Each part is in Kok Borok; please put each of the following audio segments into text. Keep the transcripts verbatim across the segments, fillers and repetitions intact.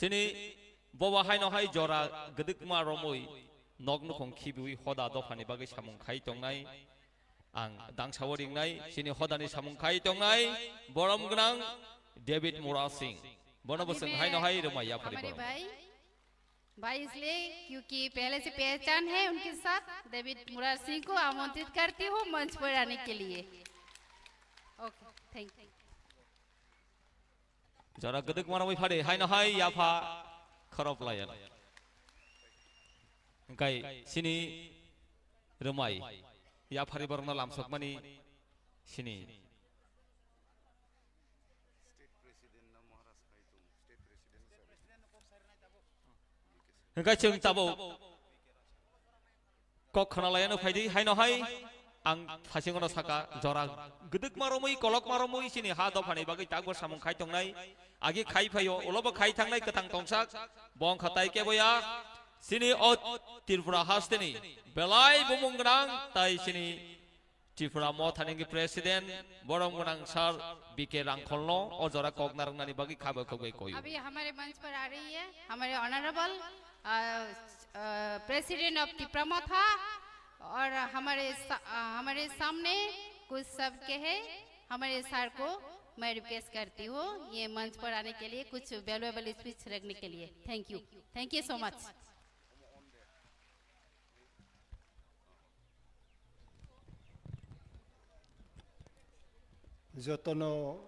Chini bobo haino hai jora gdwkma romwi nok nukhung khibiwi hoda dophani bagwi samung khai tongnai. Ang dangsa o ringnai, chini hodani samung khai tongnai, borom gwnang David Murasing. Bono bo chwng haino hai rwmai yaphari borom. भाई, इसलिए क्योंकि पहले से पहचान है उनके साथ। डेविड मुरार सिंह को आमंत्रित करती हूँ मंच पर आने के लिए। Okay, thank you. Jora gdwk mano bai phari, haino hai yapha khorop layan. Hingkai chini rwmai yaphari borokno lamsokmani chini. Hingkai chwng tabuk kok khna laiano phaidi, haino hai ang phasingono saka jora gdwkma romwi, kolokma romwi chini ha dophani bagwi takbo samung khai tongnai. Agi khai phaio, ulobo khai thangnai kwthang tongsak, bo wngkha tai keboya chini o Tripura hasteni belai bumung gwnang tai chini Tripura Mothani wngwi President, borom gwnang Sir B K Rangkholno o jora kok narwknani bagwi khabo khogwi koyo. अभी हमारे मंच पर आ रही है हमारे honourable president of Tipra मोथा और हमारे सा, अ, हमारे सामने कुछ सबके है। हमारे सर को मैं रिक्वेस्ट करती हूँ ये मंच पर आने के लिए कुछ वैल्यूएबल स्पीच रखने के लिए। Thank you, thank you so much. Jotono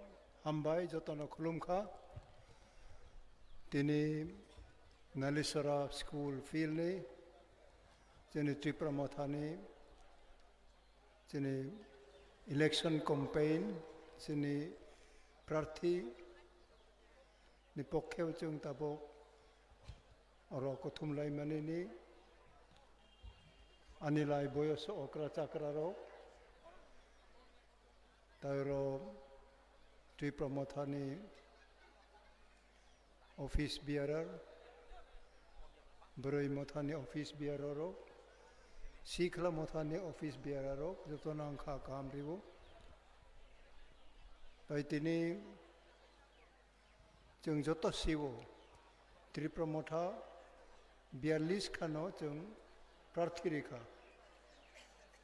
hambai, jotono khulumkha. Tini Nalisora school field ni chini Tripura Mothani chini election campaign chini prarthi ni pokkhe o chwng tabuk oro kuthum laimani ni ani lai boyos okra chakra rok tai oro Tripura Mothani office bearer, Bwrwi Mothani office bearer rok, Sikhla Mothani office bearer rok jotono ang kha kaham rwo. Tai tini chwng joto siwo Tripura Motha biyallis khano chwng prarthi rikha.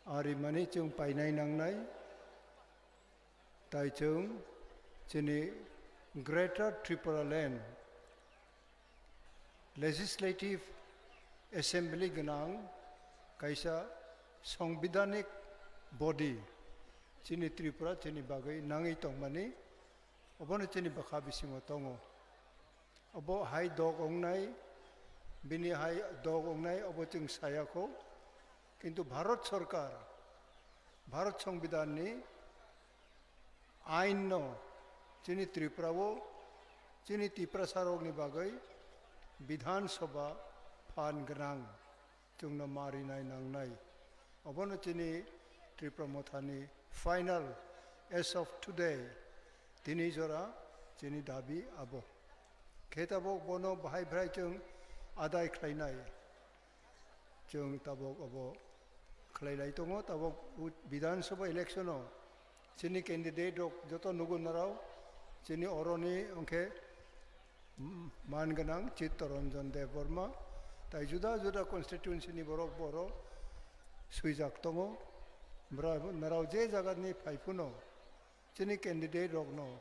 Arimani chwng painai nangnai, tai chwng chini Greater Tripura Land Legislative Assembly gwnang kaisa songbidanik body chini Tripura chini bagwi nangwi tongmani, obono chini bwkha bisingo tongo. Obo hai dog wngnai, bini hai dog wngnai, obo chwng saya kho. Kintu Bharat Sarkar, Bharat Songbidanni ainno chini Tripura o, chini Tiprasa rokni bagwi Bidhan Sabha phan gwnang. Chwngno ma rinai nangnai. Obono chini Tripura Mothani final as of today, tini jora chini dabi abo. Khe tabok bono bahai bwrai chwng adai khlainai. Chwng tabok abo khlailai tongo, tabok u-, Bidhan Sabha election o chini candidate rok joto nugo narao, chini oroni hwnkhe, mm, man gwnang Chittaranjan Debbarma, tai juda juda constituency ni borok boro swijak tongo. Bra-, narao je jaga ni phai phano chini candidate rokno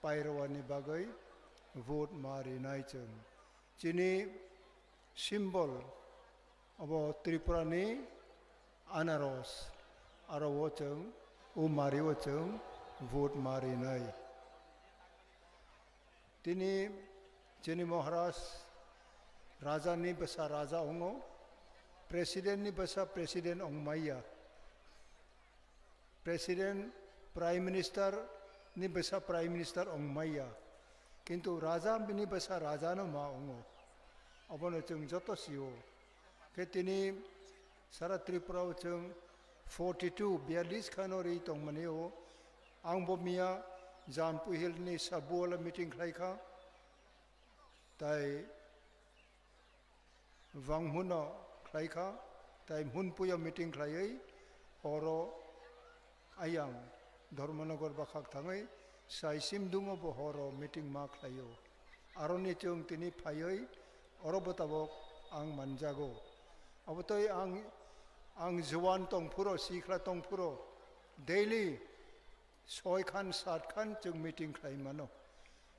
pairwani bagwi vote ma rinai chwng. Chini symbol abo Tripura ni anaros, aro o chwng, o mari o chwng vote ma rinai. Tini chini Maharaj Raja ni bwsa Raja wngo, President ni bwsa President wngmaya. President, Prime Minister ni bwsa Prime Minister wngmaya. Kintu Raja bini bwsa Raja no ma wngo. Obono chwng joto sio. Khe tini sara Tripura o chwng forty two, biyallis khano ri tongmani o. Ang bo miya Jampui Hill ni Sabuwala meeting khlai kha. Tai Wanghuno khlai kha, tai Hunpuio meeting khlaiwi oro ayang Dharmanagar bakhak thangwi sai Simdungo bo horo meeting ma khlaio. Aroni chwng tini phaiwi oro bo tabok ang manjago. Abotwi ang, ang juan tongphuro, sikla tongphuro, daily soi khan, sat khan chwng meeting khlai mano.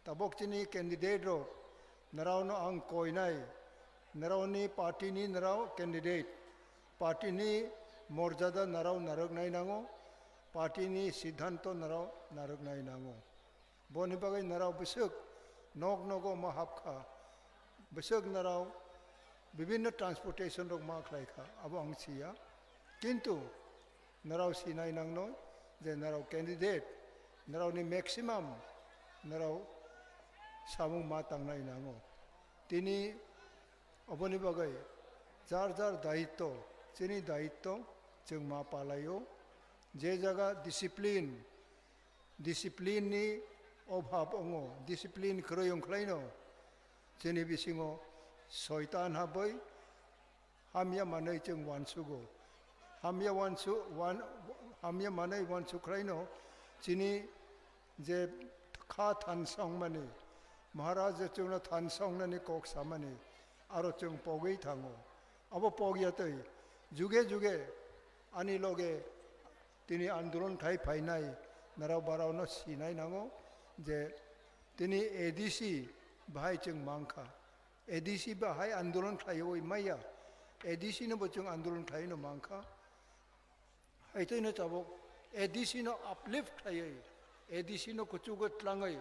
Tabok chini candidate rok, nrao no ang koinai, nrao ni party ni nrao candidate, party ni morjada nrao narwk nai nango, party ni siddhanto nrao narwk nai nango. Boni bagwi nrao bwswk nok nogo ma hap kha, bwswk nrao bibinno transportation rok ma khlai kha, abo ang siya. Kintu nrao sinai nangno je nrao candidate, nrao ni maximum nrao samung ma tangnai nango. Tini oboni bagwi jar jar dayitto, chini dayitto chwng ma palaio. Je jaga discipline, discipline ni obhab ongo, discipline kwrwi ongkhlaino chini bisingo soitan habwi hamya manwi chwng uansugo. Hamya uansu-, uan-, hamya manwi uansukhlaino chini je kha thansa wngmani, Maharaj je chwngno thansa wngnani kok samani, aro chwng pogwi thango. Abo pogya twi juge juge ani loge tini andolon khai phainai nrao barao no sinai nango je tini A D C bahai chwng mankha. A D C bahai andolon khlaiwi maya. A D C no bo chwng andolon khlai no mankha. Haitwi no tabok A D C no uplift khlaiwi, A D C no kuchugo tlangwi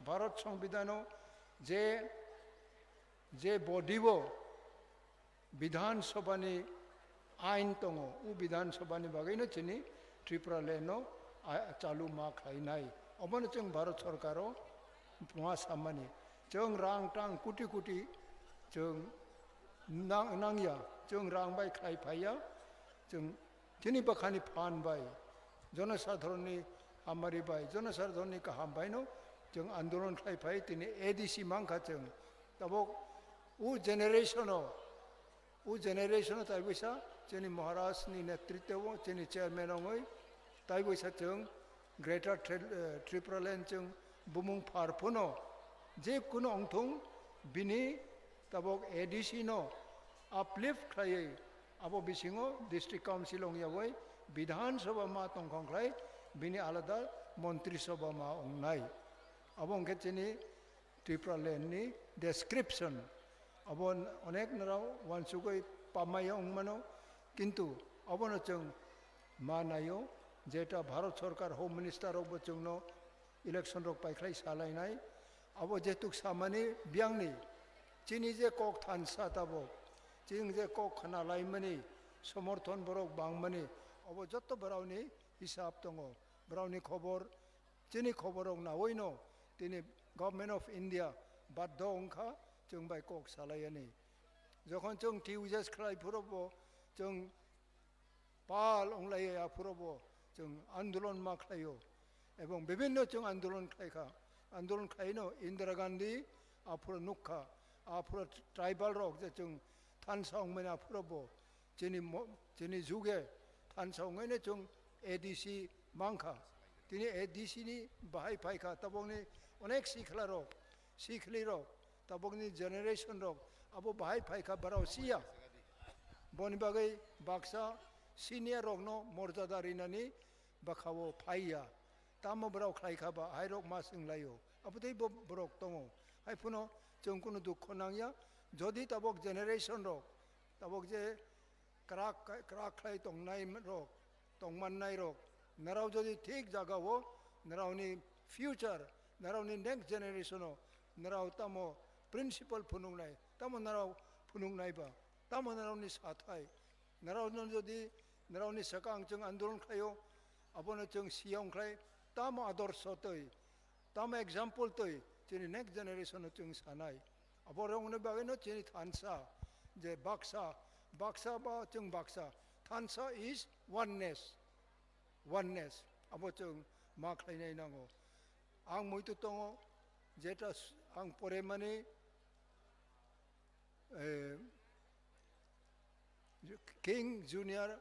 Bharat Songbidan o je, je body bo Bidhan Sabha ni ain tongo, o Bidhan Sabha ni bagwi no chini Tripura land no a-, chalu ma khlainai. Obono chwng Bharat Sorkar o ma samani. Chwng rang tang kuti kuti chwng nang-, nangya, chwng rang bai khlai phaiya, chwng chini bwkhani phan bai, jonosadharon ni hamari bai, jonosadharon ni kaham bai no chwng andolon khlai phai, tini A D C mankha chwng. Tabok o generation o, o generation o taiboisa chini Maharaj ni netritwo o, chini chairman ongoi taiboisa chwng Greater Tri-, eh, Tripura Land chwng bumung phar phano je kuno ongthung bini tabok A D C no uplift khlaiwi abo bisingo District Council ongyawi Bidhan Sabha ma tongkhong khlai bini alada Montri Sabha ma ongnai. Abo wngkhe chini Tripura Land ni description. Abo onek nrao uansugwi pamaya wngmano, kintu abono chwng ma naio, jeta Bharat Sorkar Home Minister rokbo chwngno election rok paikhlai salainai. Abo jetuk samani biyangni chini je kok thansa tabok, chini je kok khna laimani somorthon borok bangmani, abo jotto borokni hisab tongo, borokni khobor. Chini khobor rok nawi no tini Government of India baddo wngkha chwng bai kok salai ani. Jokhon chwng T U J S khlai phuru bo chwng pal wnglai ya phuru bo chwng andolon ma khlaio. Ebong bibinno chwng andolon khlai kha. Andolon khlai no Indira Gandhi aphuru nuk kha. Aphuru tribal rok je chwng thansa wngmani aphuru bo Chini mo-, chini juge thansa wngwi no chwng A D C mankha. Tini A D C ni bahai phaikha, tabokni onek sikla rok, sikli rok, tabokni generation rok, abo bahai phaikha, barao siya. Boni bagwi baksa senior rokno morjada rinani bwkhao phaiya. Tamo borok khlai kha ba, hai rok ma swng laio. Abo tei bo borok tongo. Hai phano chwng kunu dukho nangya. Jodi tabok generation rok, tabok je kwrak, kwrak khlai tongnai rok, tongmannai rok, nrao jodi thik jaga o, nrao ni future, nrao ni next generation o, nrao tamo principle phunuknai, tamo nrao phunuknai ba, tamo nrao ni sathai, nrao no jodi nrao ni swkang chwng andolon khlaio, abono chwng siyong khlai, tamo adorsho twi, tamo example twi, chini next generation no chwng sanai. Abo rokni bagwi no chini thansa, je baksa, baksa ba chwng baksa. Thansa is oneness, oneness. Abo chwng ma khlainai nango. Ang muitu tongo, jeta s-, ang poremani, eh, King Junior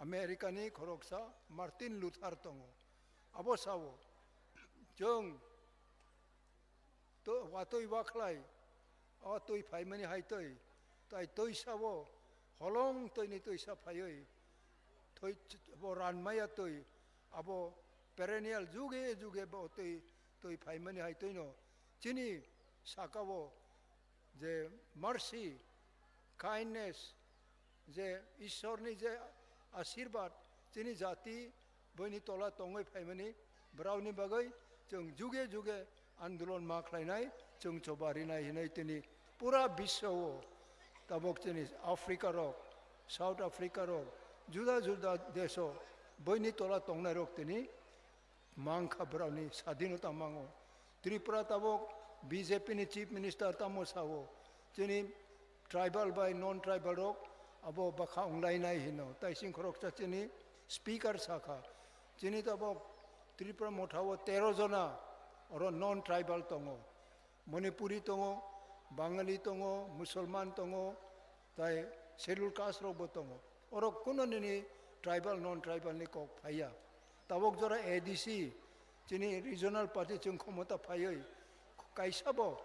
America ni khoroksa Martin Luther tongo. Abo sao, chwng to-, watwi wakhlai, o twi phaimani hai twi, tai twisa o holong twini twisa phaiwi, twi ch-, bo ranmaya twi, abo perennial juge juge bo twi, twi phaimani hai twino chini saka o je mercy, kindness, je Ishorni je asirbat chini jati boini tola tongwi phaimani, borokni bagwi chwng juge juge andolon ma khlainai, chwng choba rinai hinwi tini pura biswa o tabok chini Africa rok, South Africa rok, juda juda desh o boini tola tongnai rok tini mankha borokni sadinota mango. Tripura tabok B J P ni Chief Minister tamo sao, chini tribal bai non tribal rok abo bwkha wnglainai hino. Taising khoroksa chini speaker sakha, chini tabok Tripura motha o tero jona oro non tribal tongo. Manipuri tongo, Bangali tongo, Musulman tongo, tai schedule caste rokbo tongo. Oro kuno nini tribal, non tribal ni kok phaiya. Tabok jora A D C, chini regional party chwng khomota phaiwi kaisa bo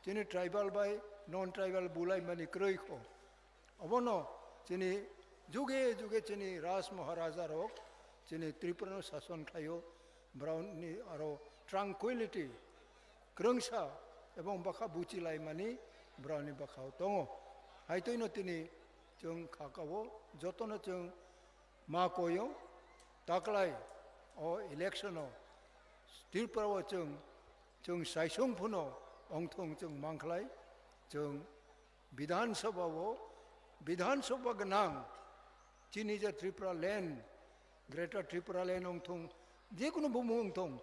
chini tribal bai non tribal bulai mani kwrwi kho. Obono chini juge juge chini Raj Maharaja rok chini Tripura no sason khlaio, borokni aro tranquility, kwrwngsa ebong bwkha buchi laimani borokni bwkhao tongo. Hai twino tini chwng kha kao jotono chwng ma koyo, taklai o election o Tripura o chwng, chwng saisung phuno ongthong chwng mankhlai, chwng Bidhan Sabha o, Bidhan Sabha gwnang, chini je Tripura land, Greater Tripura land wngthung, jekunu bumung wngthung,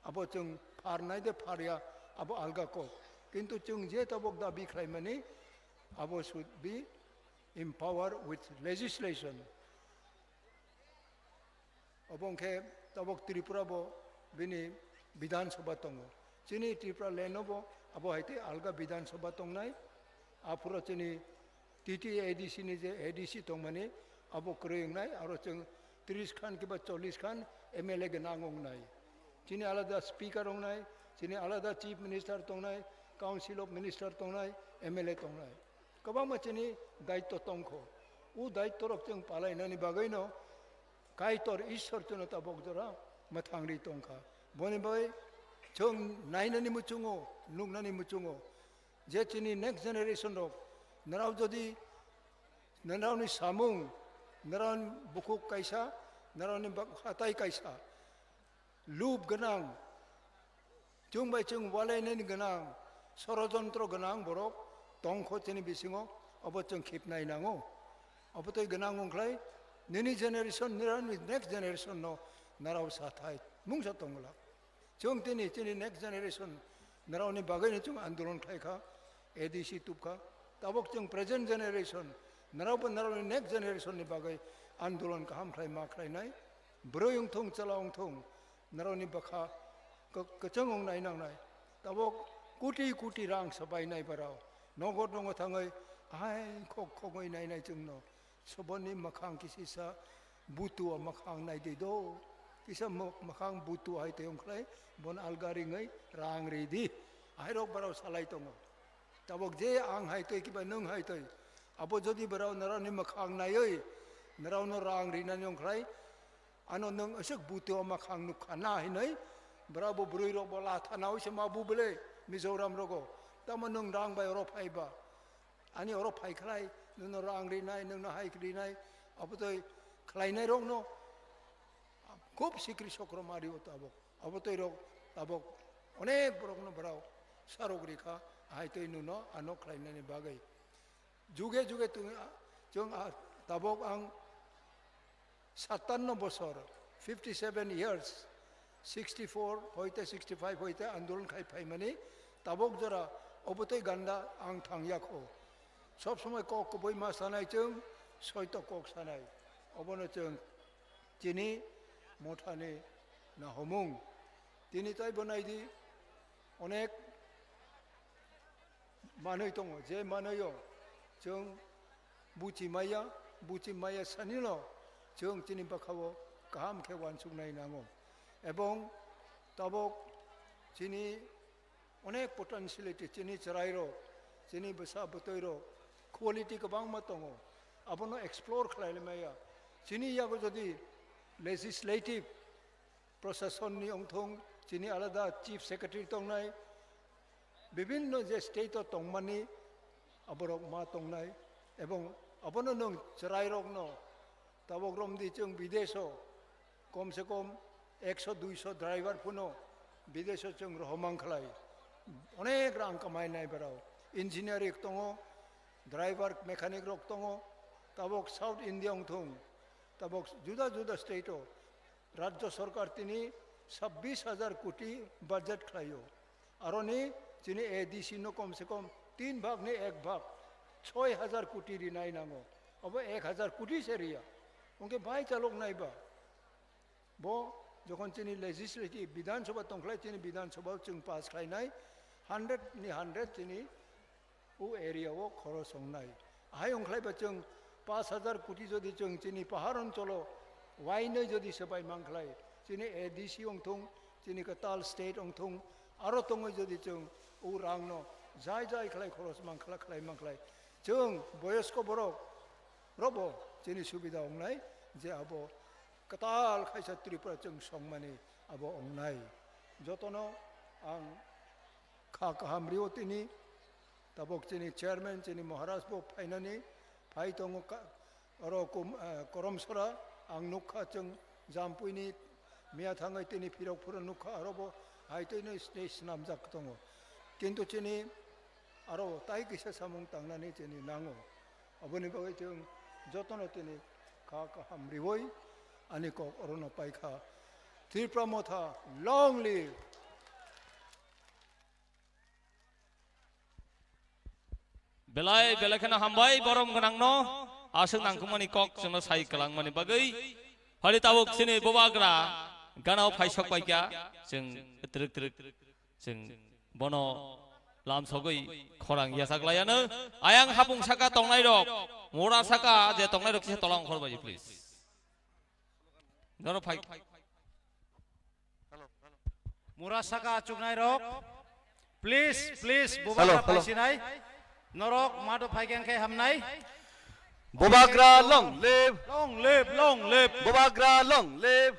abo chwng pharnai de pharya, abo alga kok. Kintu chwng je tabok dabi khlaimani, abo should be empowered with legislation. Obo wngkhe tabok Tripura bo bini Bidhan Sabha tongo. Chini Tripura land o bo abo hai tei alga Bidhan Sabha tongnai. Aphuru chini T T A D C ni je A D C tongmani abo kwrwi wngnai, aro chwng tris khan kiba chollish khan M L A gwnang wngnai. Chini alada speaker wngnai, chini alada chief minister tongnai, council of minister tongnai, M L A tongnai. Kwbangma chini daitto tongkho. O daitto rok chwng palainani bagwino Kaitor Ishwar chwngno tabok jora mwthangri tongkha. Boni bai chwng nainani muchungo, nuknani muchungo, je chini next generation rok, nrao jodi nraoni samung, nraoni bukhuk kaisa, nraoni bak-, hatai kaisa, lub gwnang, chwng bai chwng walainani gwnang, sorojontro gwnang borok tongkho chini bisingo, obo chwng khipnai nango. Obo tei gwnang wngkhlai nini generation, nini next generation no narao sathai mungsa tongla. Chwng tini chini next generation narao ni bagwi no chwng andolon khlai kha, A D C tup kha. Tabok chwng present generation narao bo narao ni next generation ni bagwi andolon kaham khlai ma khlainai. Bwrwi wngthung, chwla wngthung, narao ni bwkha kwk-, kwchwng wngnai nangnai. Tabok kuti kuti rang sabainai barao. Nogo nogo thangwi hai khok khogwi nainai chwngno. Soboni mwkhang kisisa butua mwkhang naidi do. Kisa mw-, mwkhang butua hai tei wngkhlai bon alga ringwi rang ridi. Ahairok barao salai tongo. Tabok je ang hai tei kiba nwng hai tei. Abo jodi barao narao ni mwkhang naiwi narao no rang rinani wngkhlai. Ano nwng aswk buti o mwkhang nukha na hinwi, bwrabo bwrwi rok bo latha nawi se ma bu bwle Mizoram rogo. Tamo nwng rang bai oro phai ba? Ani oro phai khlai, nwngno rang rinai, nwngno hai rinai, abotoi khlainai rokno khub sikri sokro ma rio tabok. Abotoi rok tabok onek borokno bwrao sarok rikha, hai tei nwngno ano khlainani bagwi. Juge juge tong-, chwng, ah, tabok ang satanno bosor, fifty seven years, sixty four hoite sixty five hoite andolon khai phaimani, tabok jora obotwi ganda ang thangya kho. Sob somoi kok kubui ma sanai chwng, soito kok sanai. Obono chwng chini mothani nahomung. Tini taibo naidi, onek manwi tongo, je manwi o chwng buchi maya, buchi maya sanino chwng chini bwkhao kaham khe uansuknai nango. Ebong tabok chini Onek potentiality chini chwrairok, chini bwsa bwtwirok quality kwbangma tongo. Abono explore khlai maya. Chini yago jodi legislative procession ni ongthong, chini alada chief secretary tongnai, bibinno je state o tongmani aborok ma tongnai, ebong abono nwng chwrairokno tabok romdi chwng bideso kom se kom ekso duiso driver phano bideso chwng rohomang khlai. Onek rang kamai nai borok. Engineer rok tongo, driver mechanic rok tongo, tabok South India ongthong, tabok juda juda state o Rajya Sarkar tini sabbish hajar koti budget khlaio. Aroni chini A D C no kom se kom tin bhag ni ek bhag, choi hajar koti rinai nango. Abo ek hajar koti se riya. Ongke bai chalok nai ba. Bo jokhon chini legislative, Bidhan Sabha tongkhlai, chini Bidhan Sabha chwng pass khlainai, hundred ni hundred chini o area o khoros wngnai. Ahai wngkhlai ba chwng pash hajar koti jodi chwng chini pahar oncholo wainwi jodi swbai mankhlai, chini A D C wngthung, chini kwtal state wngthung, aro tongwi jodi chwng o rangno jai jai khlai khoros mankhlai, khlai mankhlai, chwng boyosko borok robo chini subida wngnai je abo kwtal khaisa Tripura chwng songmani abo wngnai. Jotono ang kha kaham rio tini, tabok chini chairman, chini Maharaj bo phainani phai tongo ka-, oro kum-, eh, Koromsora, ang nukha chwng Jampuini miya thangwi tini phirok phuru nukha, aro bo hai twi nwi sne-, snamjak tongo. Kintu chini aro tai kisa samung tangnani chini nango. Aboni bagwi chwng jotono tini kha kaham riwi ani kok orono paikha. Tripura Motha, long live! Belai, belai kheno hambai, borom gwnangno, aswk nangkukmani kok chwngno sai kwlangmani bagwi. Phali tabuk chini bubagra ganao phaisok paikha, chwng twrwk twrwk, chwng bono lamsogwi khorang yachak laiano. Ayang hapung saka tongnairok, mura saka je tongnairok kisa tola ongkhor bai, please. Norok phai. Mura saka achuknai rok. Please, please, bubagra phaisinai. Norok mado phaikhe hamnai. Bubagra long live. Long live, long live. Bubagra long live.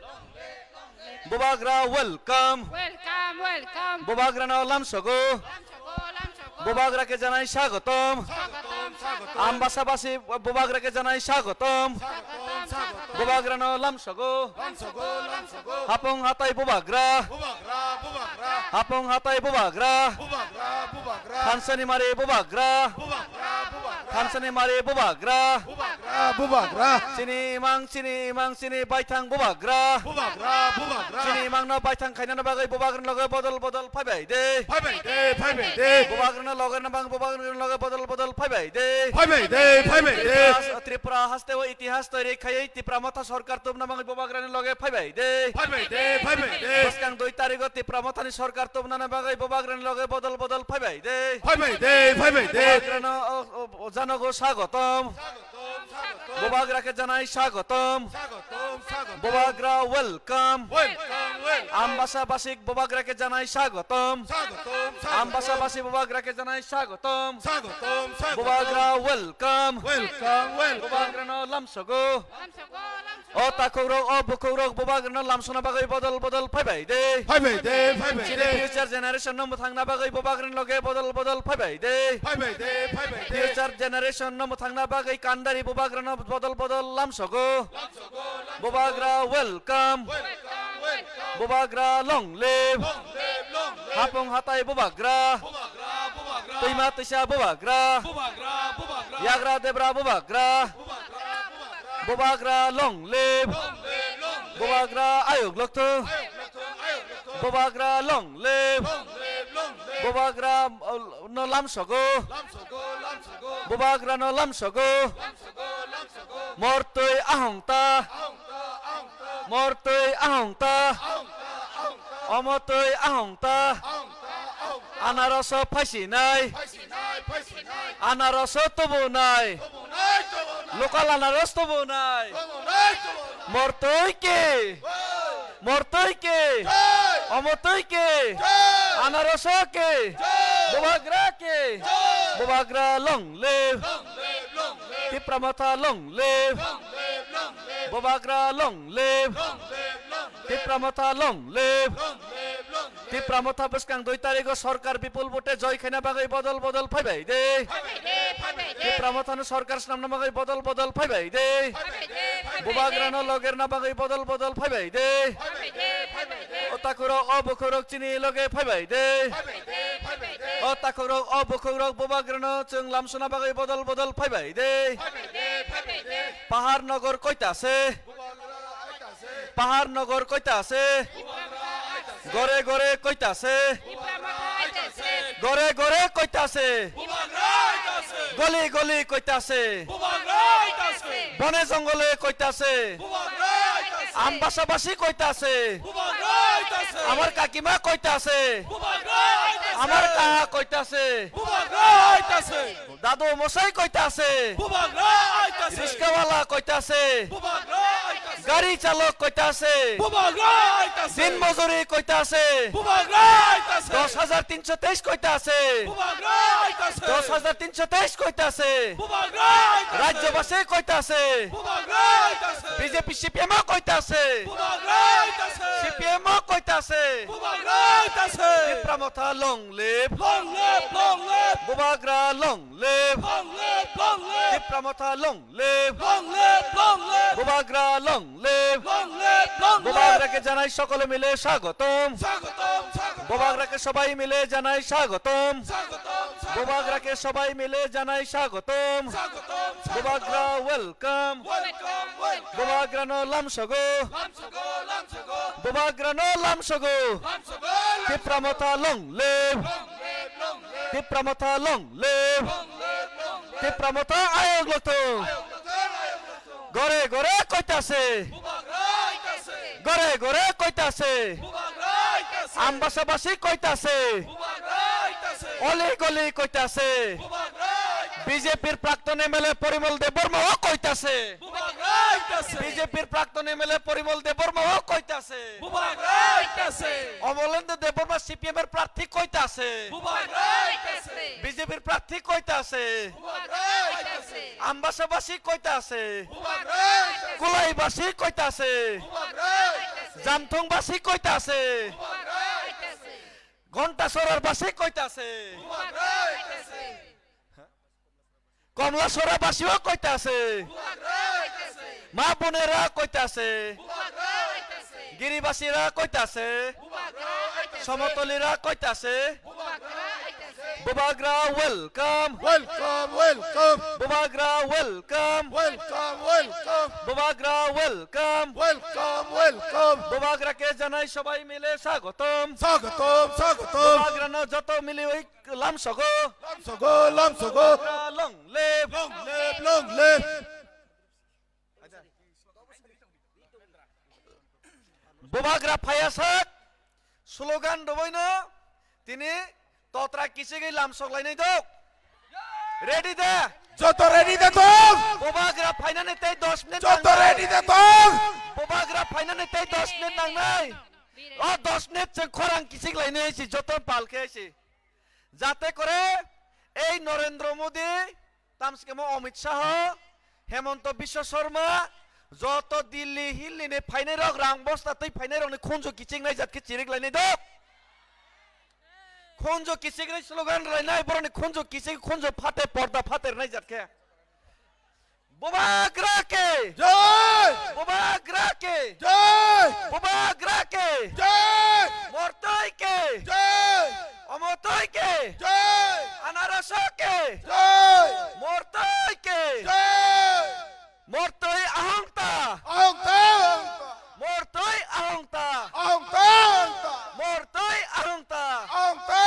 Bubagra welcome. Welcome, welcome. Bubagrano lamsogo. Lamsogo, lamsogo. Bubagra ke janai swagotom. Swagotom, swagotom. Ambasabasi bubagra ke janai swagotom. Swagotom, swagotom. Bubagrano lamsogo. Lamsogo, lamsogo. Hapung hatai bubagra. Bubagra, bubagra. Hapung hatai bubagra. Bubagra, bubagra. Thansani mari bubagra. Bubagra, bubagra. Thansani mari bubagra. Bubagra, bubagra. Chini imang, chini imang, chini baithang bubagra. Bubagra, bubagra. Chini imangno baithang khainani bagwi bubagrani loge bodol bodol phaibai de. Phaibai de, phaibai de. Bubagrano loge nabang bubagrani loge bodol bodol phaibai de. Phaibai de, phaibai de. Tripura, Tripura haste o itihas toiri khaiwi Tipra Motha sorkar tubna bagwi bubagrani loge phaibai de. Phaibai de, phaibai de. Bwskang dui tarigo Tipra Mothani sorkar tubnani bagwi bubagrani loge bodol bodol phaibai de. Phaibai de, phaibai de. Bubagrano o, o, o janogo swagotom. Swagotom, swagotom. Bubagra ke janai swagotom. Swagotom, swagotom. Bubagra welcome. Welcome, welcome. Ambasa basik bubagra ke janai swagotom. Swagotom, swagotom. Ambasa basi bubagra ke janai swagotom. Swagotom, swagotom. Bubagra welcome. Welcome, welcome. Bubagrano lamsogo. Lamsogo, lamsogo. O takhukrok, o bukhukrok bubagrano lamsona bagwi bodol bodol phaibai de. Phaibai de, phaibai de. Chini future generation no mwthangna bagwi bubagrani loge bodol bodol phaibai de. Phaibai de, phaibai de. Future generation no mwthangna bagwi kandari bubagrano bodol bodol lamsogo. Lamsogo, lamsogo. Bubagra welcome. Welcome, welcome. Bubagra long live. Long live, long live. Hapung hatai bubagra. Bubagra, bubagra. Twima twisa bubagra. Bubagra, bubagra. Yagra debra bubagra. Bubagra, bubagra. Bubagra long live. Long live, long live. Bubagra ayuk lokthung. Ayuk lokthung, ayuk lokthung. Bubagra long live. Long live, long live. Bubagra, uh, no lamsogo. Lamsogo, lamsogo. Bubagrano lamsogo. Lamsogo, lamsogo. Mortwi ahongta. Ahongta, ahongta. Mortwi ahongta. Ahongta, ahongta. Omotwi ahongta. Ahongta, ahongta. Anaroso phaisinai. Phaisinai, phaisinai. Anaroso tubunai. Tubunai, tubunai. Local anaros tubunai. Tubunai, tubunai. Mortwi ki. Jai. Mortwi ki. Jai. Omotwi ki. Jai. Anaroso ke. Bubagra ke. Bubagra long live. Tipra Motha long live. Bubagra long live. Tipra Motha long live. Tipra Motha bwskang dui tarigo sorkar bipul vote joy khaina bagwi bodol bodol phaibai de. Tipra Mothano sorkar swnamna bagwi bodol bodol phaibai de. Bubagrano logerna bagwi bodol bodol phaibai de. O takhurok, o bukhurok chini loge phaibai de. O takhurok, o bukhurok Bubagrano chwng lamsuna bagwi bodol bodol phaibai de. Pahar Nogor koita se? Pahar Nogor koita se? Gore gore koita se? Gore gore koita se? Goli goli koita se? Bone jongole koita se? Ambasa basi koita se? Amar kakima koita se? Amar kaha koita se? Dadu mosai koita se? Riskawala koita se? Gari chalok koita se? Din mojuri koita se? Dos hajar tinso teis koita se? Dos hajar tinso teis koita se? Rajyobasi koita se? B J P C P M o koita se? C P M o koita se? Tipra Motha long live. Long live, long live. Bubagra long live. Long live, long live. Tipra Motha long live. Long live, long live. Bubagra long live. Long live, long live. Bubagra ke janai sokole mile swagotom. Swagotom, swagotom. Bubagra ke sobai mile janai swagotom. Swagotom, swagotom. Bubagra ke sobai mile janai swagotom. Swagotom, swagotom. Bubagra welcome. Welcome, welcome. Bubagrano lamsogo. Lamsogo, lamsogo. Bubagrano lamsogo. Lamsogo, lamsogo. Tipra Motha long live. Long live, long live. Tipra Motha long live. Long live, long live. Tipra Motha ayok loktong. Ayok loktong, ayok loktong. Gore gore koita se? Bubagra koita se. Gore gore koita se? Bubagra koita se. Ambasa basi koita se? Bubagra koita se. Oli goli koita se? Bubagra koita se. B J P-r prakton M L A Porimol Debbarma o koita se? Bubagra koita se. B J P-r prakton M L A Porimol Debbarma o koita se? Bubagra koita se. Omolendra Debbarma C P M-r prarthi koita se? Bubagra koita se. B J P-r prarthi koita se? Bubagra koita se. Ambasa basi koita se? Bubagra koita se. Kulai basi koita se? Bubagra koita se. Jamthung basi koita se? Bubagra koita se. Ghonta Sorar basi koita se? Bubagra koita se. Komla Sora basi o koita se? Bubagra koita se. Ma Bunera koita se? Bubagra koita se. Giribasira koita se? Bubagra koita se. Somotolira koita se? Bubagra koita se. Bubagra welcome. Welcome, welcome. Bubagra welcome. Welcome, welcome. Bubagra welcome. Welcome, welcome. Bubagra ke janai sobai mile swagotom. Swagotom, swagotom. Bubagrano joto miliwi lamsogo. Lamsogo, lamsogo. Bubagra long live. Long live, long live. Bubagra phaiya sak slogan rwbaino tini totra kichigwi lamsok lainai dok. Ready da? Joto ready da tong? Bubagra phainani tei dos minute nangnai. Joto ready da tong? Bubagra phainani tei dos minute nangnai. O dos minute chwng khorang kichik lainai si joto pal khe si. Jate kore ei Narendra Modi, tamskemo Amit Shah, Hemanta Biswa Sharma, joto Delhi Hilli ni phainai rok rang bosta twi phainai rok ni khunju kiching nai jat khe chirik lainai dok. Khunju kichik ri slogan lainai borok ni khunju kichik khunju phate porda phate rwnai jat khe. Bubagra ke! Jai! Bubagra ke! Jai! Bubagra ke! Jai! Mortoi ke! Jai! Omotoi ke! Jai! Anaraso ke! Jai! Mortoi ke! Jai! Mortoi ahongta! Ahongta! Mortoi ahongta! Ahongta! Mortoi ahongta! Ahongta!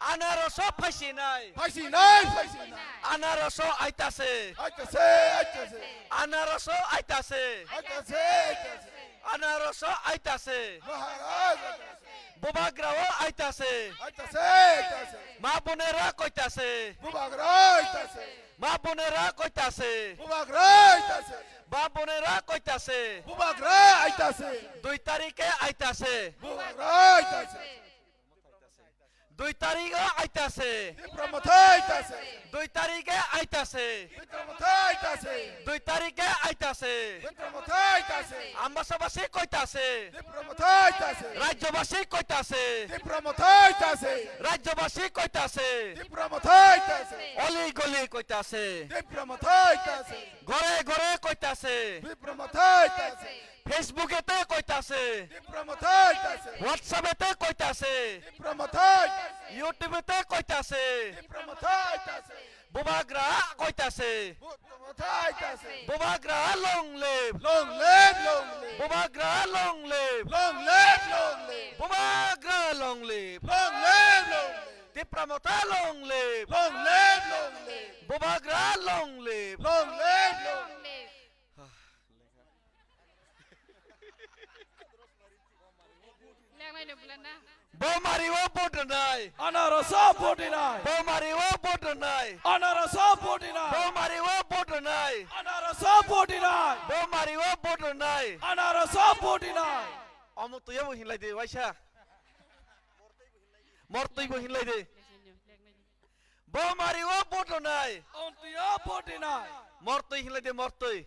Anaroso phaisinai. Phaisinai, phaisinai. Anaroso aitase. Aitase, aitase. Anaroso aitase. Aitase, aitase. Anaroso aitase. Maharaj aitase. Bubagrao aitase. Aitase, aitase. Ma bunera koitase. Bubagra aitase. Ma bunera koitase. Bubagra aitase. Ma bunera koitase. Bubagra aitase. Dui tarike aitase. Bubagra aitase. Dui tarikhe aitase. Tipra Motha aitase. Dui tarikhe aitase. Tipra Motha aitase. Dui tarikhe aitase. Tipra Motha aitase. Ambasabasi koitase. Tipra Motha aitase. Rajyabasi koitase. Tipra Motha aitase. Rajyabasi koitase. Tipra Motha aitase. Oli goli koitase. Tipra Motha aitase. Gore gore koitase. Tipra Motha aitase. Facebook ete koitase. Tipra Motha aitase. WhatsApp ete koitase. Tipra Motha aitase. YouTube ete koitase. Tipra Motha aitase. Bubagra koitase. Tipra Motha aitase. Bubagra long live. Long live, long live. Bubagra long live. Long live, long live. Bubagra long live. Long live, long live. Tipra Motha long live. Long live, long live. Bubagra long live. Long live, long live. Bo mari o vote rwnai. Anarasa vote rwnai. Bo mari o vote rwnai. Anarasa vote rwnai. Bo mari o vote rwnai. Anarasa vote rwnai. Bo mari o vote rwnai. Anarasa vote rwnai. Omo tuya bo hinlai de waisa. Mortwi bo hinlai de. Bo mari o vote rwnai. Omo tuya vote rwnai. Mortwi hinlai de mortwi.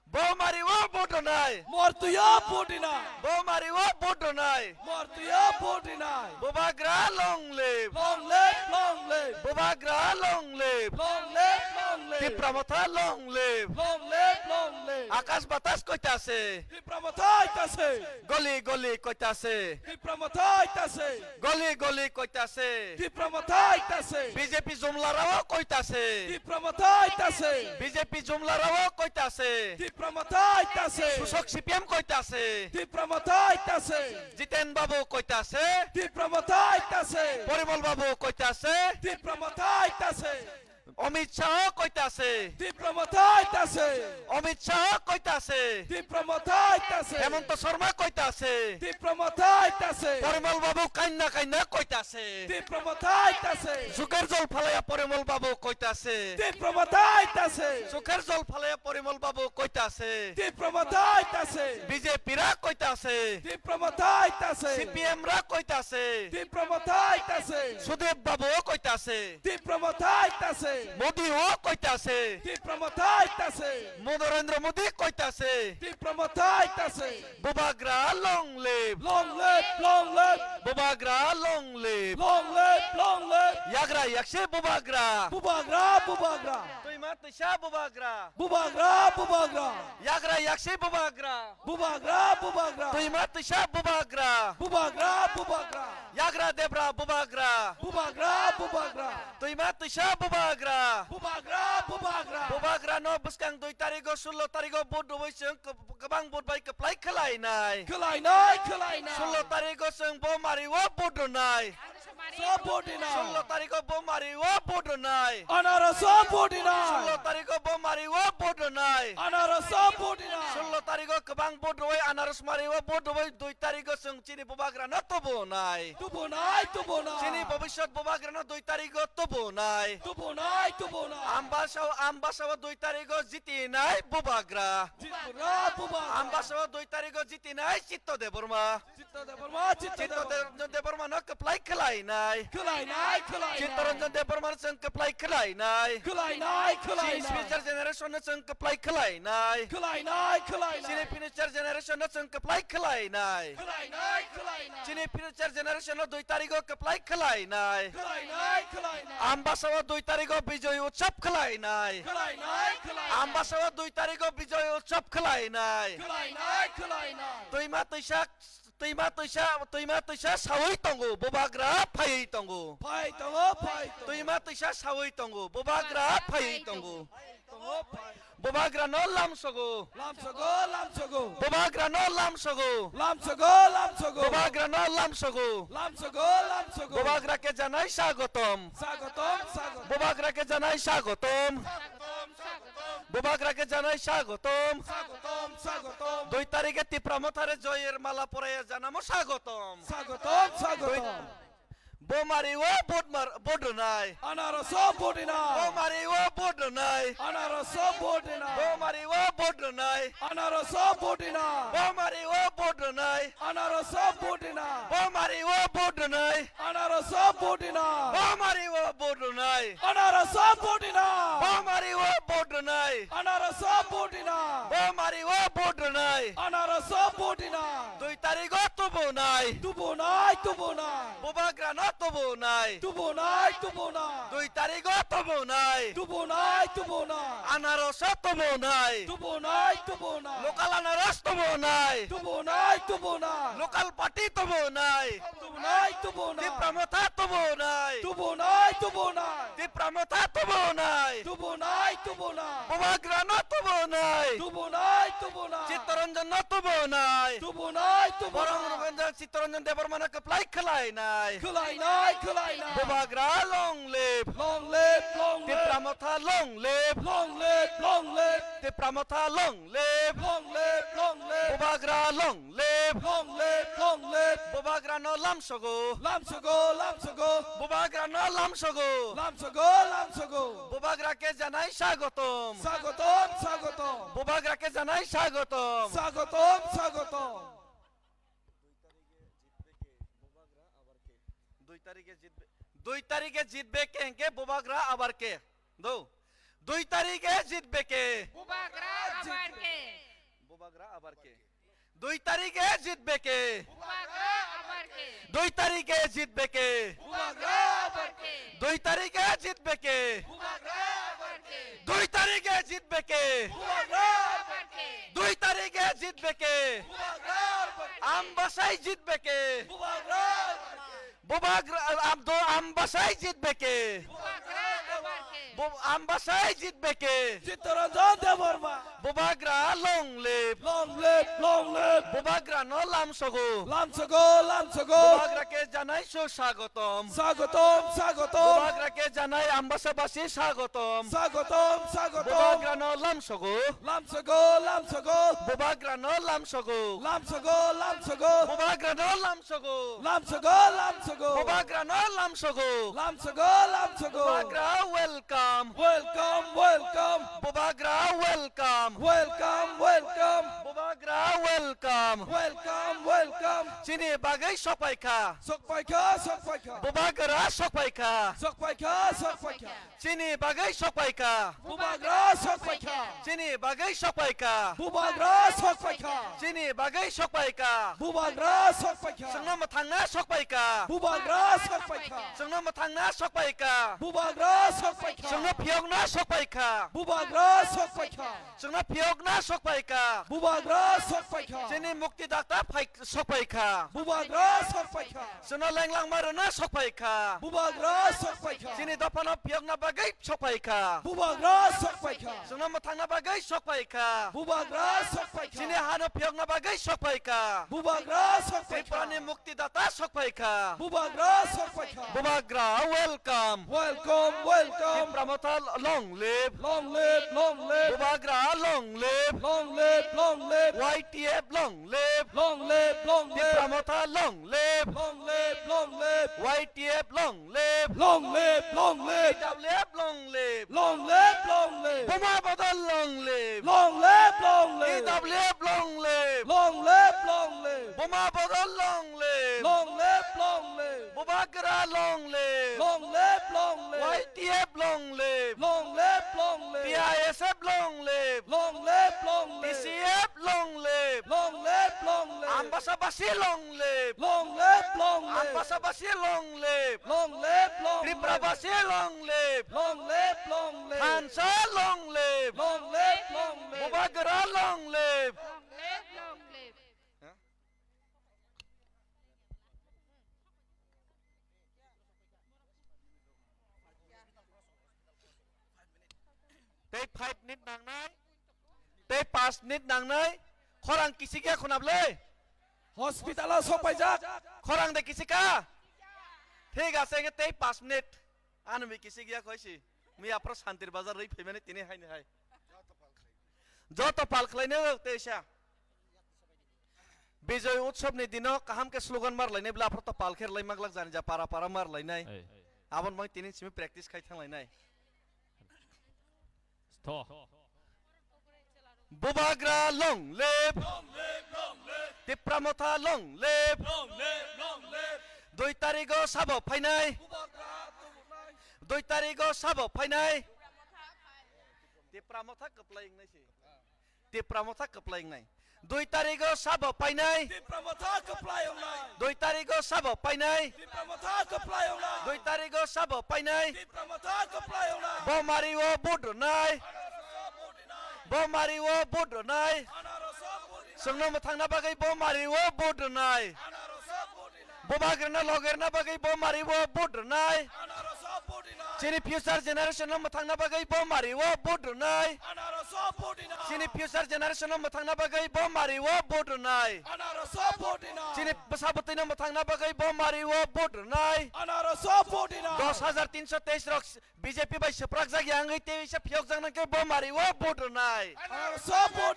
Bo mari o vote rwnai. Mortwi o vote rwnai. Bo mari o vote rwnai. Mortwi o vote rwnai. Bubagra long live. Long live, long live. Bubagra long live. Long live, long live. Tipra Motha long live. Long live, long live. Akash batas koitase. Tipra Motha aitase. Goli goli koitase. Tipra Motha aitase. Goli goli koitase. Tipra Motha aitase. B J P jumlarao koitase. Tipra Motha aitase. B J P jumlarao koitase. Tipra Motha aitase. Susok C P M koitase. Tipra Motha aitase. Jiten Babu koitase. Tipra Motha aitase. Porimol Babu koitase. Tipra Motha aitase. Amit Shah koitase. Tipra Motha aitase. Amit Shah koitase. Tipra Motha aitase. Hemanta Sharma koitase. Tipra Motha aitase. Porimol Babu kainna kainna koitase. Tipra Motha aitase. Suker jol phalaya Porimol Babu koitase. Tipra Motha aitase. Suker jol phalaya Porimol Babu koitase. Tipra Motha aitase. B J P ra koitase. Tipra Motha aitase. C P M ra koitase. Tipra Motha aitase. Sudip Babu koitase. Tipra Motha aitase. Modi o koitase. Tipra Motha aitase. Narendra Modi koitase. Tipra Motha aitase. Bubagra long live. Long live, long live. Bubagra long live. Long live, long live. Yagra yaksi Bubagra. Bubagra, Bubagra. Twima twisa Bubagra. Bubagra, Bubagra. Yagra yaksi Bubagra. Bubagra, Bubagra. Twima twisa Bubagra. Bubagra, Bubagra. Yagra debra Bubagra. Bubagra, Bubagra. Twima twisa Bubagra. Bubagra, Bubagra. Bubagra no bwskang dui tarigo, sullo tarigo vote rwui chwng kw-, kwbang vote bai kwplai khwlainai. Khwlainai, khwlainai. Sullo tarigo chwng bo mari o vote rwnai. So vote rwnai. Sullo tarigo bo mari o vote rwnai. Anarasa vote rwnai. Sullo tarigo bo mari o vote rwnai. Anarasa vote rwnai. Sullo tarigo kwbang vote rwui anaros mari o vote rwui dui tarigo chwng chini Bubagra no tubunai. Tubunai, tubunai. Chini bobiswt Bubagra no dui tarigo tubunai. Tubunai, tubunai. Ambasa o, Ambasa o dui tarigo jitinai Bubagra. Jitinai Bubagra. Ambasa o dui tarigo jitinai Chitto Debbarma. Chitto Debbarma, Chitto Chitto Debbarma. De-, Debbarma no kwplai khwlainai. Khwlainai, khwlainai. Chittoranjan Debbarma no chwng kwplai khwlainai. Khwlainai, khwlainai. Chini future generation no chwng kwplai khwlainai. Khwlainai, khwlainai. Chini future generation no chwng kwplai khwlainai. Khwlainai, khwlainai. Chini future generation no dui tarigo kwplai khwlainai. Khwlainai, khwlainai. Ambasa o dui tarigo Bijoy Utsav khwlainai. Khwlainai, khwlainai. Ambasa o dui tarigo Bijoy Utsav khwlainai. Khwlainai, khwlainai. Twima twisa Twima twisa, twima twisa sawi tongo, Bubagra phaiwi tongo. Phai tongo, phai tongo. Twima twisa sawi tongo, Bubagra phaiwi tongo. Phai tongo, phai. Bubagra no lamsogo. Lamsogo, lamsogo. Bubagra no lamsogo. Lamsogo, lamsogo. Bubagra no lamsogo. Lamsogo, lamsogo. Bubagra ke janai swagotom. Swagotom, swagotom. Bubagra ke janai swagotom. Swagotom, swagotom. Bubagra ke janai swagotom. Swagotom, swagotom. Dui tarikhe Tipra Mothare joyer mala poraiya janamo swagotom. Swagotom, swagotom. Dui, Bomari o vote mar-, vote rwnai. Anaros o vote rwnai. Bomari o vote rwnai. Anaros o vote rwnai. Bomari o vote rwnai. Anaros o vote rwnai. Bomari o vote rwnai. Anaros o vote rwnai. Bomari o vote rwnai. Anaros o vote rwnai. Bomari o vote rwnai. Anaros o vote rwnai. Bomari o vote rwnai. Anaros o vote rwnai. Bomari o vote rwnai. Anaros o vote rwnai. Dui tarik o tubunai. Tubunai, tubunai. Bubagra no tubunai. Tubunai, tubunai. Dui tarik o tubunai. Tubunai, tubunai. Anaros o tubunai. Tubunai, tubunai. Local anaros tubunai. Tubunai, tubunai. Local party tubunai. Tubunai, tubunai. Tipra Motha tubunai. Tubunai, tubunai. Tipra Motha tubunai. Tubunai, tubunai. Bubagra no tubunai. Tubunai, tubunai. Chittaranjan no tubunai. Tubunai, tubunai. Borong Ranjan Chittaranjan Debbarma no kwplai khwlainai. Khwlainai, khwlainai. Bubagra long live. Long live, long live. Tipra Motha long live. Long live, long live. Tipra Motha long live. Long live, long live. Bubagra long live. Long live, long live. Bubagra no lamsogo. Lamsogo, lamsogo. Bubagra no lamsogo. Lamsogo, lamsogo. Bubagra ke janai swagotom. Swagotom, swagotom. Bubagra ke janai swagotom. Swagotom, swagotom. Dui tarike jitbe, dui tarike jitbe ke hingke Bubagra abar ke. Do. Dui tarike jitbe ke. Bubagra abar ke. Bubagra abar ke. Dui tarike jitbe ke. Bubagra abar ke. Dui tarike jitbe ke. Bubagra abar ke. Dui tarike jitbe ke. Bubagra abar ke. Dui tarike jitbe ke. Bubagra abar ke. Dui tarike jitbe ke. Bubagra abar ke. Ambasai jitbe ke. Bubagra abar ke. Bubagra, am, do, ambasai jitbe ke. Bubagra abar ke. Bo-, ambasai jitbe ke. Chittaranjan Debbarma. Bubagra long live. Long live, long live. Bubagra no lamsogo. Lamsogo, lamsogo. Bubagra ke janai su swagotom. Swagotom, swagotom. Bubagra ke janai ambasa basi swagotom. Swagotom, swagotom. Bubagra no lamsogo. Lamsogo, lamsogo. Bubagra no lamsogo. Lamsogo, lamsogo. Bubagra no lamsogo. Lamsogo, lamsogo. Bubagra no lamsogo. Lamsogo, lamsogo. Bubagra welcome. Welcome, welcome. Bubagra welcome. Welcome, welcome. Bubagra welcome. Welcome, welcome. Chini bagwi sokpaikha. Sokpaikha, sokpaikha. Bubagra sokpaikha. Sokpaikha, sokpaikha. Chini bagwi sokpaikha. Bubagra sokpaikha. Chini bagwi sokpaikha. Bubagra sokpaikha. Chini bagwi sokpaikha. Bubagra sokpaikha. Chwngno mwthangna sokpaikha. Bubagra sokpaikha. Chwngno mwthangna sokpaikha. Bubagra sokpaikha. Chwngno phiyokna sokpaikha. Bubagra sokpaikha. Chwngno phiyokna sokpaikha. Bubagra sokpaikha. Chini mukti dakta phai sokpaikha. Bubagra sokpaikha. Chwngno lenglangma rwna sokpaikha. Bubagra sokpaikha. Chini dophano phiyokna bagwi sokpaikha. Bubagra sokpaikha. Chwngno mwthangna bagwi sokpaikha. Bubagra sokpaikha. Chini hano phiyokna bagwi sokpaikha. Bubagra sokpaikha. Triprani muktidata sokpaikha. Bubagra sokpaikha. Bubagra welcome. Welcome, welcome. Tipra Motha long live. Long live, long live. Bubagra long live. Long live, long live. Y T F long live. Long live, long live. Tipra Motha long live. Long live, long live. Y T F long live. Long live, long live. T W F long live. Long live, long live. Buma Bodol long live. Long live, long live. T W F long live. Long live, long live. Buma Bodol long live. Long live, long live. Bubagra long live. Long live, long live. Y T F long live. Long live, long live. T I S F long live. Long live, long live. T C F long live. Long live, long live. Ambasabasi long live. Long live, long live. Ambasabasi long live. Long live, long live. Triprabasi long live. Long live, long live. Thansa long live. Long live, long live. Bubagra long live. Long live, long live. Tei five minute nangnai, tei panch minute nangnai, khorang kisik ya khunab le. Hospital o sok paijak. Khorang de kisik ka? Thik ase, hingke tei panch minute. Ano mi kisik ya khoisi. Mi aphro Santir Bazar rwi phaimani tini haini hai. Joto pal khlainai o teisa. Bijoy Utsav ni dino kaham khe slogan mar lainai bla, aphuru to pal khe rwlai maglak jani ja para para mar lainai. Ei. Aboni bagwi tini simi practice khai thang lainai. Stop. Bubagra long live. Long live, long live. Tipra Motha long live. Long live, long live. Dui tarigo sabo phainai. Bubagra tubunai. Dui tarigo sabo phainai. Tipra Motha kwplai wngnai se. Tipra Motha kwplai wngnai. Dui tarigo sabo painai. Tipra Motha kwplai wngnai. Dui tarigo sabo painai. Tipra Motha kwplai wngnai. Dui tarigo sabo painai. Tipra Motha kwplai wngnai. Bo mari o vote rwnai. Bo mari o vote rwnai. Chwngno mwthangna bagwi bo mari o vote rwnai. Bubagrano logerna bagwi bo mari o vote rwnai. Chini future generation no mwthangna bagwi bo mari o vote rwnai. Chini future generation no mwthangna bagwi bo mari o vote rwnai. Chini bwsa bwtwi no mwthangna bagwi bo mari o vote rwnai. Dos hajar tinso teis rok B J P bai swprakjak ya wngwi tei wisa phiyokjak nang khe bo mari o vote rwnai.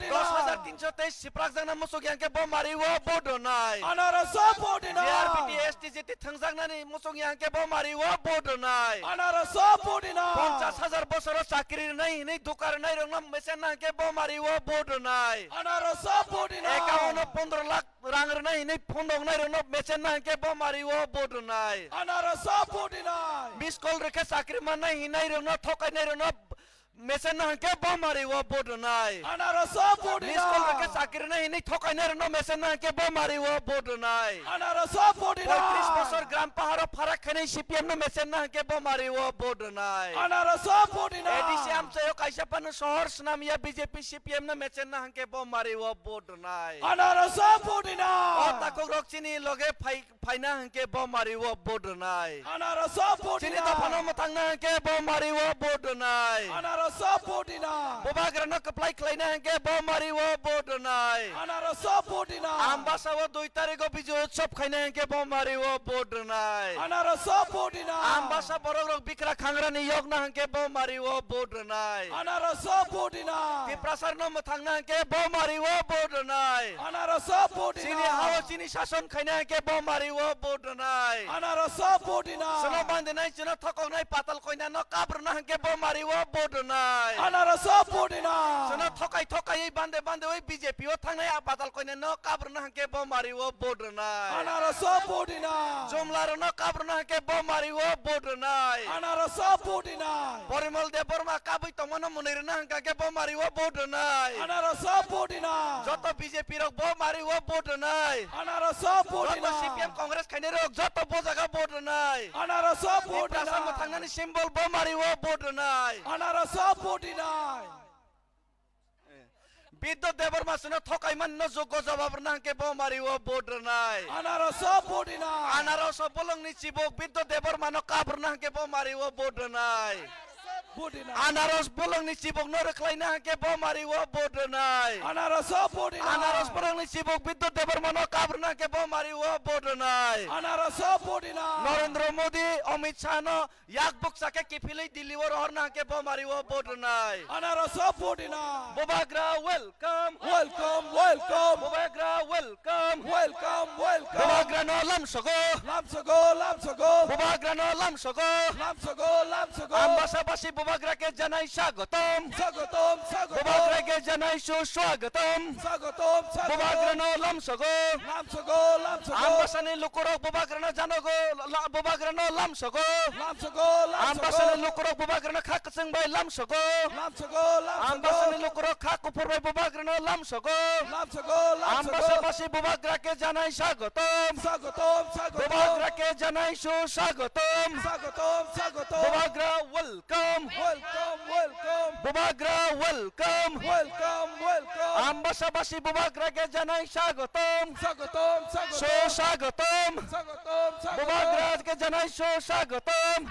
Dos hajar tinso teis swprakjakna muchuk ya wngkhe bo mari o vote rwnai. G R B T, S T, G T thwngjaknani muchuk ya wngkhe bo mari o vote rwnai. Ponchas hajar bosoro chakri rwnai hinwi duka rwnai rokno mesen nang khe bo mari o vote rwnai. Account o pondro lakh rang rwnai hinwi phone rok nai rokno mesen na hwnkhe bo mari o vote rwnai. Anarso vote rwnai. Miss call rwkhe chakri mannai hinai rokno thokainai rokno mesen na hwnkhe bo mari o vote rwnai. Anarso vote rwnai. Miss call rwkhe chakri nai hinwi thokainai rokno mesen na hwnkhe bo mari o vote rwnai. Anarso vote rwnai. Poitris bosor gram paharo pharak khainai C P M no mesen na hwnkhe bo mari o vote rwnai. Anarso vote rwnai. A D C amchaio kaisa phano sohor swnam ya B J P C P M no mesen na hwnkhe bo mari o vote rwnai. Anarso vote rwnai. O takhuk rok chini loge phai, phaina hwnkhe bo mari o vote rwnai. Anarso vote rwnai. Chini dophano mwthangna hwnkhe bo mari o vote rwnai. Anarso vote rwnai. Bubagrano kwplai khlaina hwnkhe bo mari o vote rwnai. Anarso vote rwnai. Ambasa o dui tarikh o Bijoy Utsav khaina hwnkhe bo mari o vote rwnai. Anarso vote rwnai. Ambasa borok rok bikra khangrani yokna hwnkhe bo mari o vote rwnai. Anarso vote rwnai. Tiprasarno mwthangna hwnkhe bo mari o vote rwnai. Anarso vote rwnai. Chini hao chini sason khaina hwnkhe bo mari o vote rwnai. Anarso vote rwnai. Chwngno bandinai chwngno thokoknai patal koinano kabrwna hwnkhe bo mari o vote rwnai. Anarso vote rwnai. Chwngno thokai thokaiwi bande bande wi B J P o thangnai a patal koinano kabrwna hwnkhe bo mari o vote rwnai. Anarso vote rwnai. Jumlarokno kabrwna hwnkhe bo mari o vote rwnai. Anarso vote rwnai. Porimol Debbarma kabwi tongmano mwnwi rwna hwnkha khe bo mari o vote rwnai. Anarso vote rwnai. Joto B J P rok bo mari o vote rwnai. Anarso vote rwnai. Joto C P M Congress khainai rok joto bo jaga vote rwnai. Anarso vote rwnai. Tiprasa mwthangnani symbol bo mari o vote rwnai. Anarso vote rwnai. Bidya Debbarma chwngno thokaimani no joggo jawab rwna hwnkhe bo mari o vote rwnai. Anarso vote rwnai. Anarso bolongni chibuk Bidya Debbarma no kabrwna hwnkhe bo mari o vote rwnai. Vote rwnai. Anaros bolongni chibukno rwkhlaina hwnkhe bo mari o vote rwnai. Anarso vote rwnai. Anaros bolongni chibuk Bidya Debbarma no kabrwna hwnkhe bo mari o vote rwnai. Anarso vote rwnai. Narendra Modi, Amit Shah no yak bukcha khe kiphilwi Delhi o rohorna hwnkhe bo mari o vote rwnai. Anarso vote rwnai. Bubagra welcome. Welcome, welcome. Bubagra welcome. Welcome, welcome. Bubagrano lamsogo. Lamsogo, lamsogo. Bubagrano lamsogo. Lamsogo, lamsogo. Ambasa basi Bubagra ke janai swagotom. Swagotom, swagotom. Bubagra ke janai suswagatom. Swagotom, swagotom. Bubagrano lamsogo. Lamsogo, lamsogo. Ambasani lukurok Bubagrano janogo, la-, Bubagrano lamsogo. Lamsogo, lamsogo. Ambasani lukurok Bubagrano kha kwchwng bai lamsogo. Lamsogo, lamsogo. Ambasani lukurok kha kuphur bai Bubagrano lamsogo. Lamsogo, lamsogo. Ambasa basi Bubagra ke janai swagotom. Swagotom, swagotom. Bubagra ke janai suswagatom. Swagotom, swagotom. Bubagra welcome. Welcome, welcome. Bubagra welcome. Welcome, welcome. Ambasa basi Bubagra ke janai swagotom. Swagotom, swagotom. Suswagatom. Swagotom, swagotom. Bubagra ke janai suswagatom.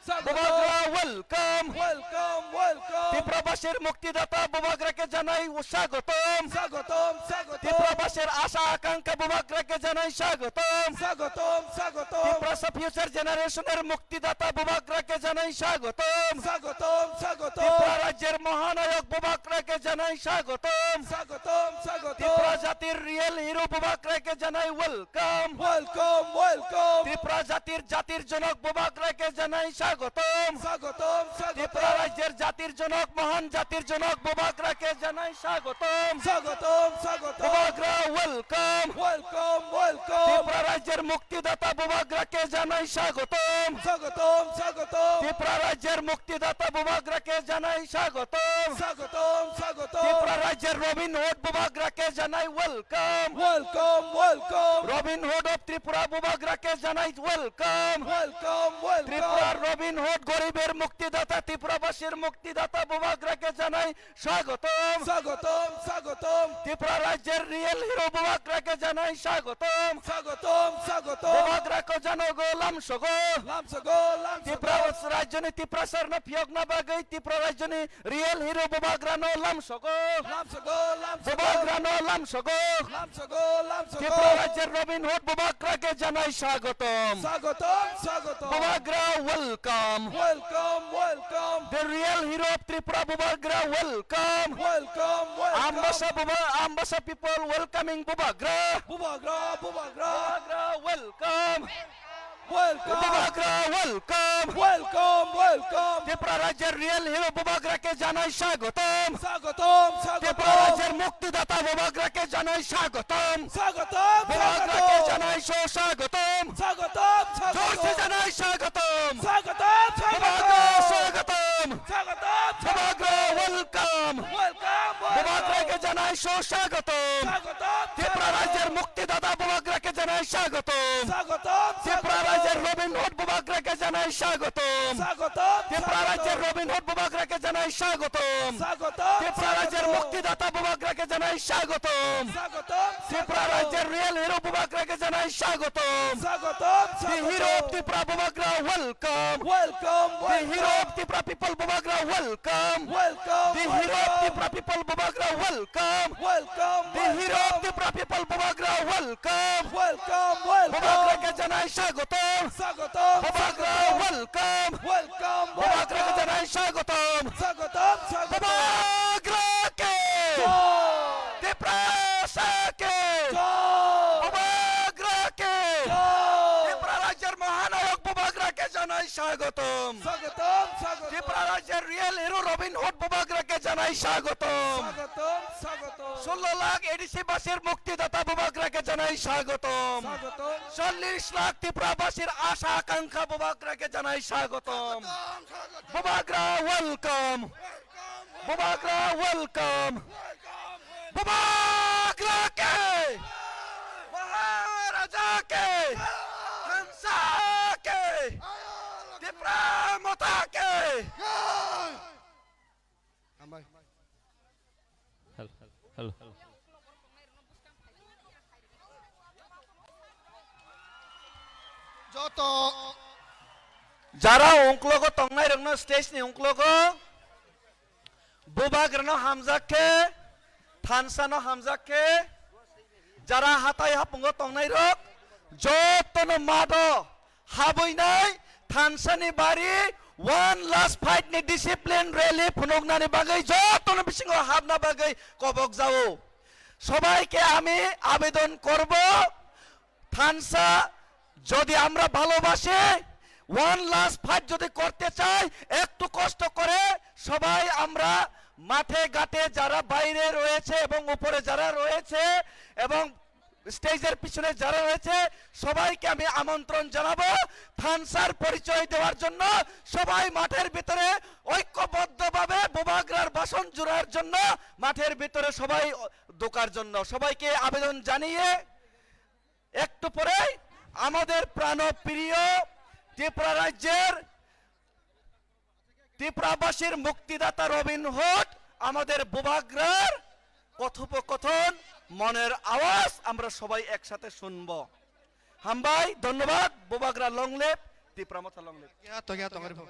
Swagotom. Bubagra Welcome. Welcome, welcome. Tiprabasir muktidata Bubagra ke janai swagotom. Swagotom, swagotom. Tiprabasir asha akankha Bubagra ke janai swagotom. Swagotom, swagotom. Tiprasa future generation er muktidata Bubagra ke janai swagotom. Swagotom, swagotom. Tripura rajyer mahanayok Bubagra ke janai swagotom. Swagotom, swagotom. Tripura jatir real hero Bubagra ke janai welcome. Welcome, welcome. Tripura jatir jatir jonok Bubagra ke janai swagotom. Swagotom, swagotom. Tripura rajyer jatir jonok, mohan jatir jonok Bubagra ke janai swagotom. Swagotom, swagotom. Bubagra welcome. Welcome, welcome. Tripura rajyer muktidata Bubagra ke janai swagotom. Swagotom, swagotom. Tripura rajyer muktidata Bubagra ke janai swagotom. Swagotom, swagotom. Tripura rajyer Robin Hood Bubagra ke janai welcome. Welcome, welcome. Robin Hood of Tripura Bubagra ke janai welcome. Welcome, welcome. Tripura Robin Hood goriber muktidata, Tripura basir muktidata Bubagra ke janai swagotom. Swagotom, swagotom. Tripura rajyer real hero Bubagra ke janai swagotom. Swagotom, swagotom. Bubagra ko janogo lamsogo. Lamsogo, lamsogo. Tripura rajyoni Tiprasarno phiyokna bagwi Tripura rajyoni real hero Bubagrano lamsogo. Lamsogo, lamsogo. Bubagrano lamsogo. Lamsogo, lamsogo. Tripura rajyer Robin Hood Bubagra ke janai swagotom. Swagotom, swagotom. Bubagra welcome. Welcome, welcome. The real hero of Tripura Bubagra welcome. Welcome, welcome. Ambasa Buba-, Ambasa people welcoming Bubagra. Bubagra, Bubagra. Bubagra welcome. Welcome. Bubagra welcome. Welcome, welcome. Tripura rajyer real hero Bubagra ke janai swagotom. Swagotom, swagotom. Tripura rajyer muktidata Bubagra ke janai swagotom. Swagotom, Bubagra ke swagotom. Janai so swagotom. Swagotom, swagotom. Jorse janai swagotom. Swagotom, Bubagra swagotom. Swagotom. Swagotom, Bubagra swagotom. Welcome. Welcome, welcome. Bubagra ke janai so swagotom. Swagotom, Tripura swagotom. Rajyer muktidata Bubagra ke janai swagotom. Swagotom, Tripura swagotom. Rajyer Robin Hood Bubagra ke janai swagotom. Swagotom, Tripura swagotom. Rajyer Robin Hood Bubagra ke janai swagotom. Swagotom, Tripura Rajyer swagotom. Muktidata Bubagra ke janai swagotom. Swagotom, Tripura swagotom. Rajyer real hero Bubagra ke janai swagotom. Swagotom, swagotom. The hero of Tripura Bubagra, welcome. Welcome, welcome. The hero of Tripura people Bubagra, welcome. Welcome, welcome. The hero of Tripura people Bubagra, welcome. Welcome, welcome. The hero of Tripura people Bubagra, welcome. Welcome, welcome. Bubagra ke janai swagotom. Swagotom, Bubagra, swagotom. Welcome. Welcome, welcome. Bubagra ke janai swagotom. Swagotom, swagotom. Bubagra ke. Joy. Tiprasa ke. Joy. Bubagra ke. Joy. Tripura Rajyer Mahanayok Bubagra ke janai swagotom. Swagotom, swagotom. Tripura Rajyer real hero Robin Hood Bubagra ke janai swagotom. Swagotom, swagotom. Sullo lakh A D C basir muktidata Bubagra ke janai swagotom. Swagotom. Chollish lakh Tripura basir asha akankha Bubagra ke janai swagotom. Swagotom, swagotom. Bubagra welcome. Welcome, welcome. Bubagra welcome. Welcome, welcome. Bubagra ke. Maharaja ke. Thansa ke. Tipra Motha ke. Hambai. Hello, hello. Joto. Jara ungklogo tongnai rokno stage ni ungklogo. Bubagrano hamjak khe, thansano hamjak khe, jara hatai hapungo tongnai rok, jotono mado habwinai thansani bari one last fight ni discipline rally phunuknani bagwi jotono bisingo habna bagwi kobok jao. সবাইকে আমি আবেদন করব, থানসা যদি আমরা ভালোবাসি, one last fight যদি করতে চাই, একটু কষ্ট করে সবাই আমরা মাঠে ঘাটে যারা বাইরে রয়েছে এবং উপরে যারা রয়েছে এবং স্টেজের পিছনে যারা রয়েছে সবাইকে আমি আমন্ত্রণ জানাবো থানসার পরিচয় দেওয়ার জন্য। সবাই মাঠের ভিতরে ঐক্যবদ্ধভাবে বুবাগ্রার বাসন জুড়ার জন্য মাঠের ভিতরে সবাই ঢোকার জন্য সবাইকে আবেদন জানিয়ে একটু পরেই আমাদের প্রাণপ্রিয় ত্রিপুরা রাজ্যের ত্রিপুরাবাসীর মুক্তিদাতা রবিন হুড আমাদের বুবাগ্রার কথোপকথন মনের আওয়াজ আমরা সবাই একসাথে শুনব। হামবাই, ধন্যবাদ। বুবাগ্রা long live, Tripura Motha long live. Ya, to ya, to ngari pho.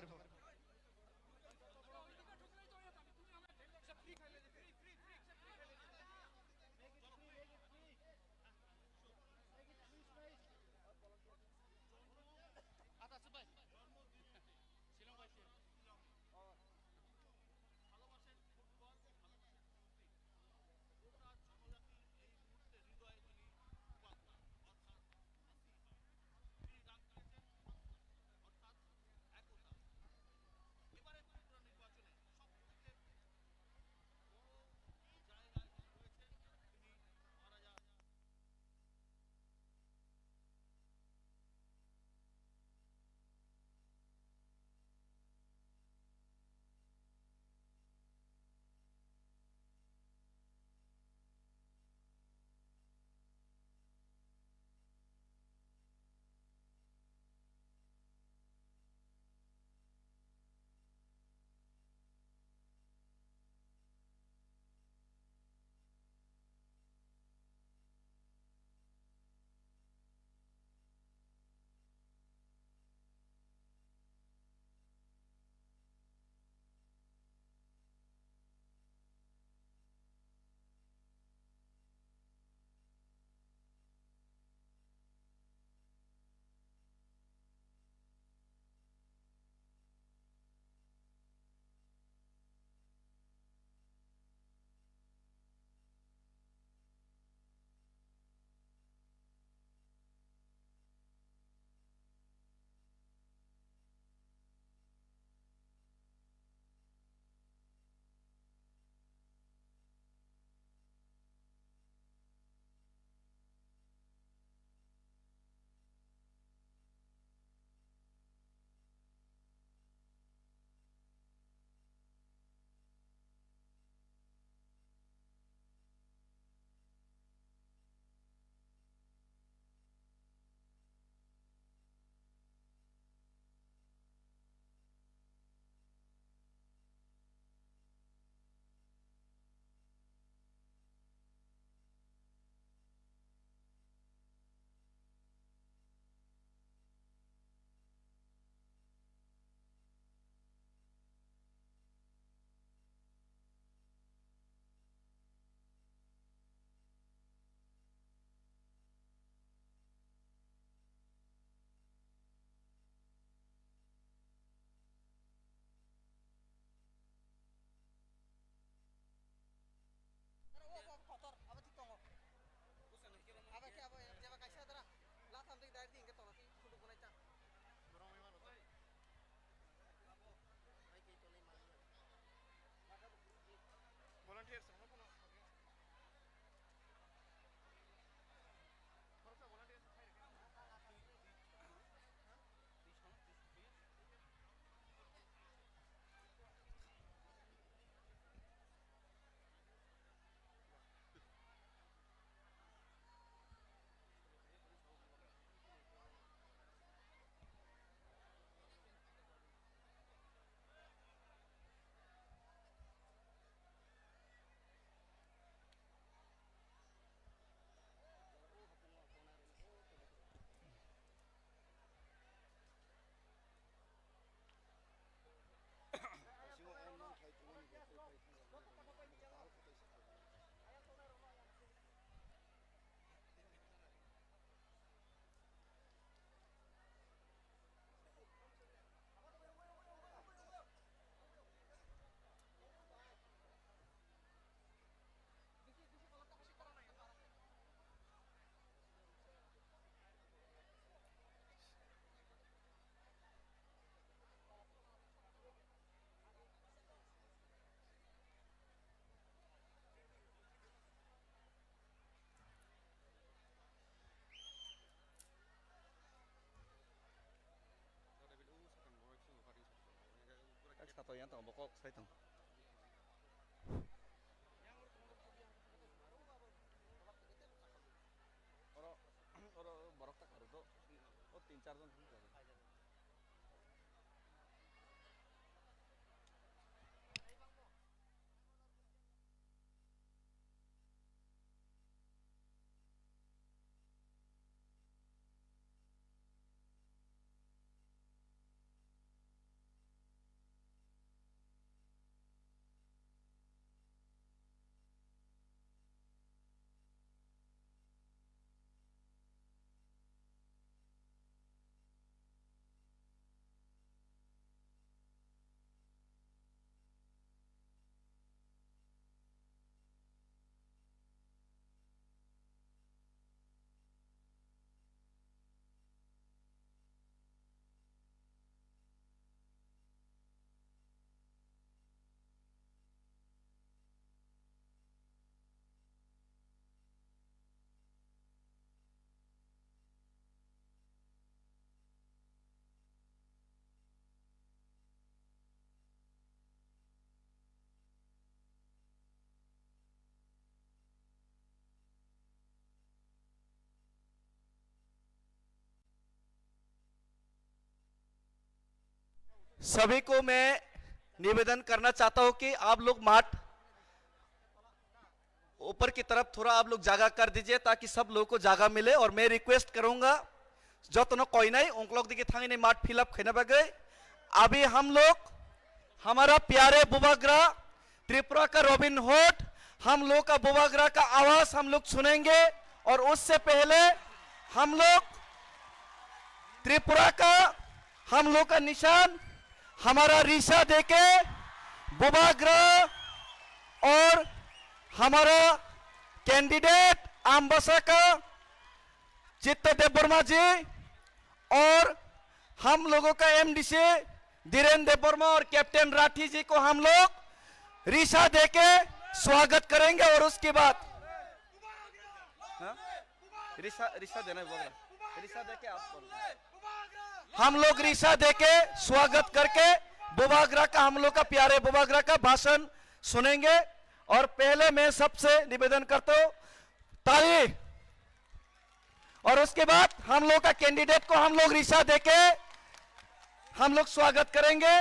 To yang tong bokok sai tong. Oro, oro borok ta karu do. O tin char jon. सभी को मैं निवेदन करना चाहता हूं कि आप लोग माट ऊपर की तरफ थोड़ा आप लोग जगह कर दीजिए, ताकि सब लोगों को जगह मिले। और मैं रिक्वेस्ट करूंगा, jotono koinai ungkolok digi thangini mat fill up khaina bagwi। अभी हम लोग हमारा प्यारे बुबाग्रा त्रिपुरा का रॉबिन हुड, हम लोग का बुबाग्रा का आवाज हम लोग सुनेंगे। और उससे पहले हम लोग त्रिपुरा का, हम लोग का निशान हमारा रिशा देके बुबाग्रा और हमारा कैंडिडेट अम्बासा का चित्त देबवर्मा जी और हम लोगों का एमडीसी धीरेन देबवर्मा और कैप्टन राठी जी को हम लोग रिशा देके स्वागत करेंगे। और उसके बाद, हाँ? रिशा, रिशा देना है, बोला। रिशा देके आप बोलो। हम लोग रिशा देके स्वागत करके बुबाग्रा का, हम लोग का प्यारे बुबाग्रा का भाषण सुनेंगे। और पहले मैं सबसे निवेदन करता हूँ, ताली। और उसके बाद हम लोग का कैंडिडेट को हम लोग रिशा देके हम लोग स्वागत करेंगे।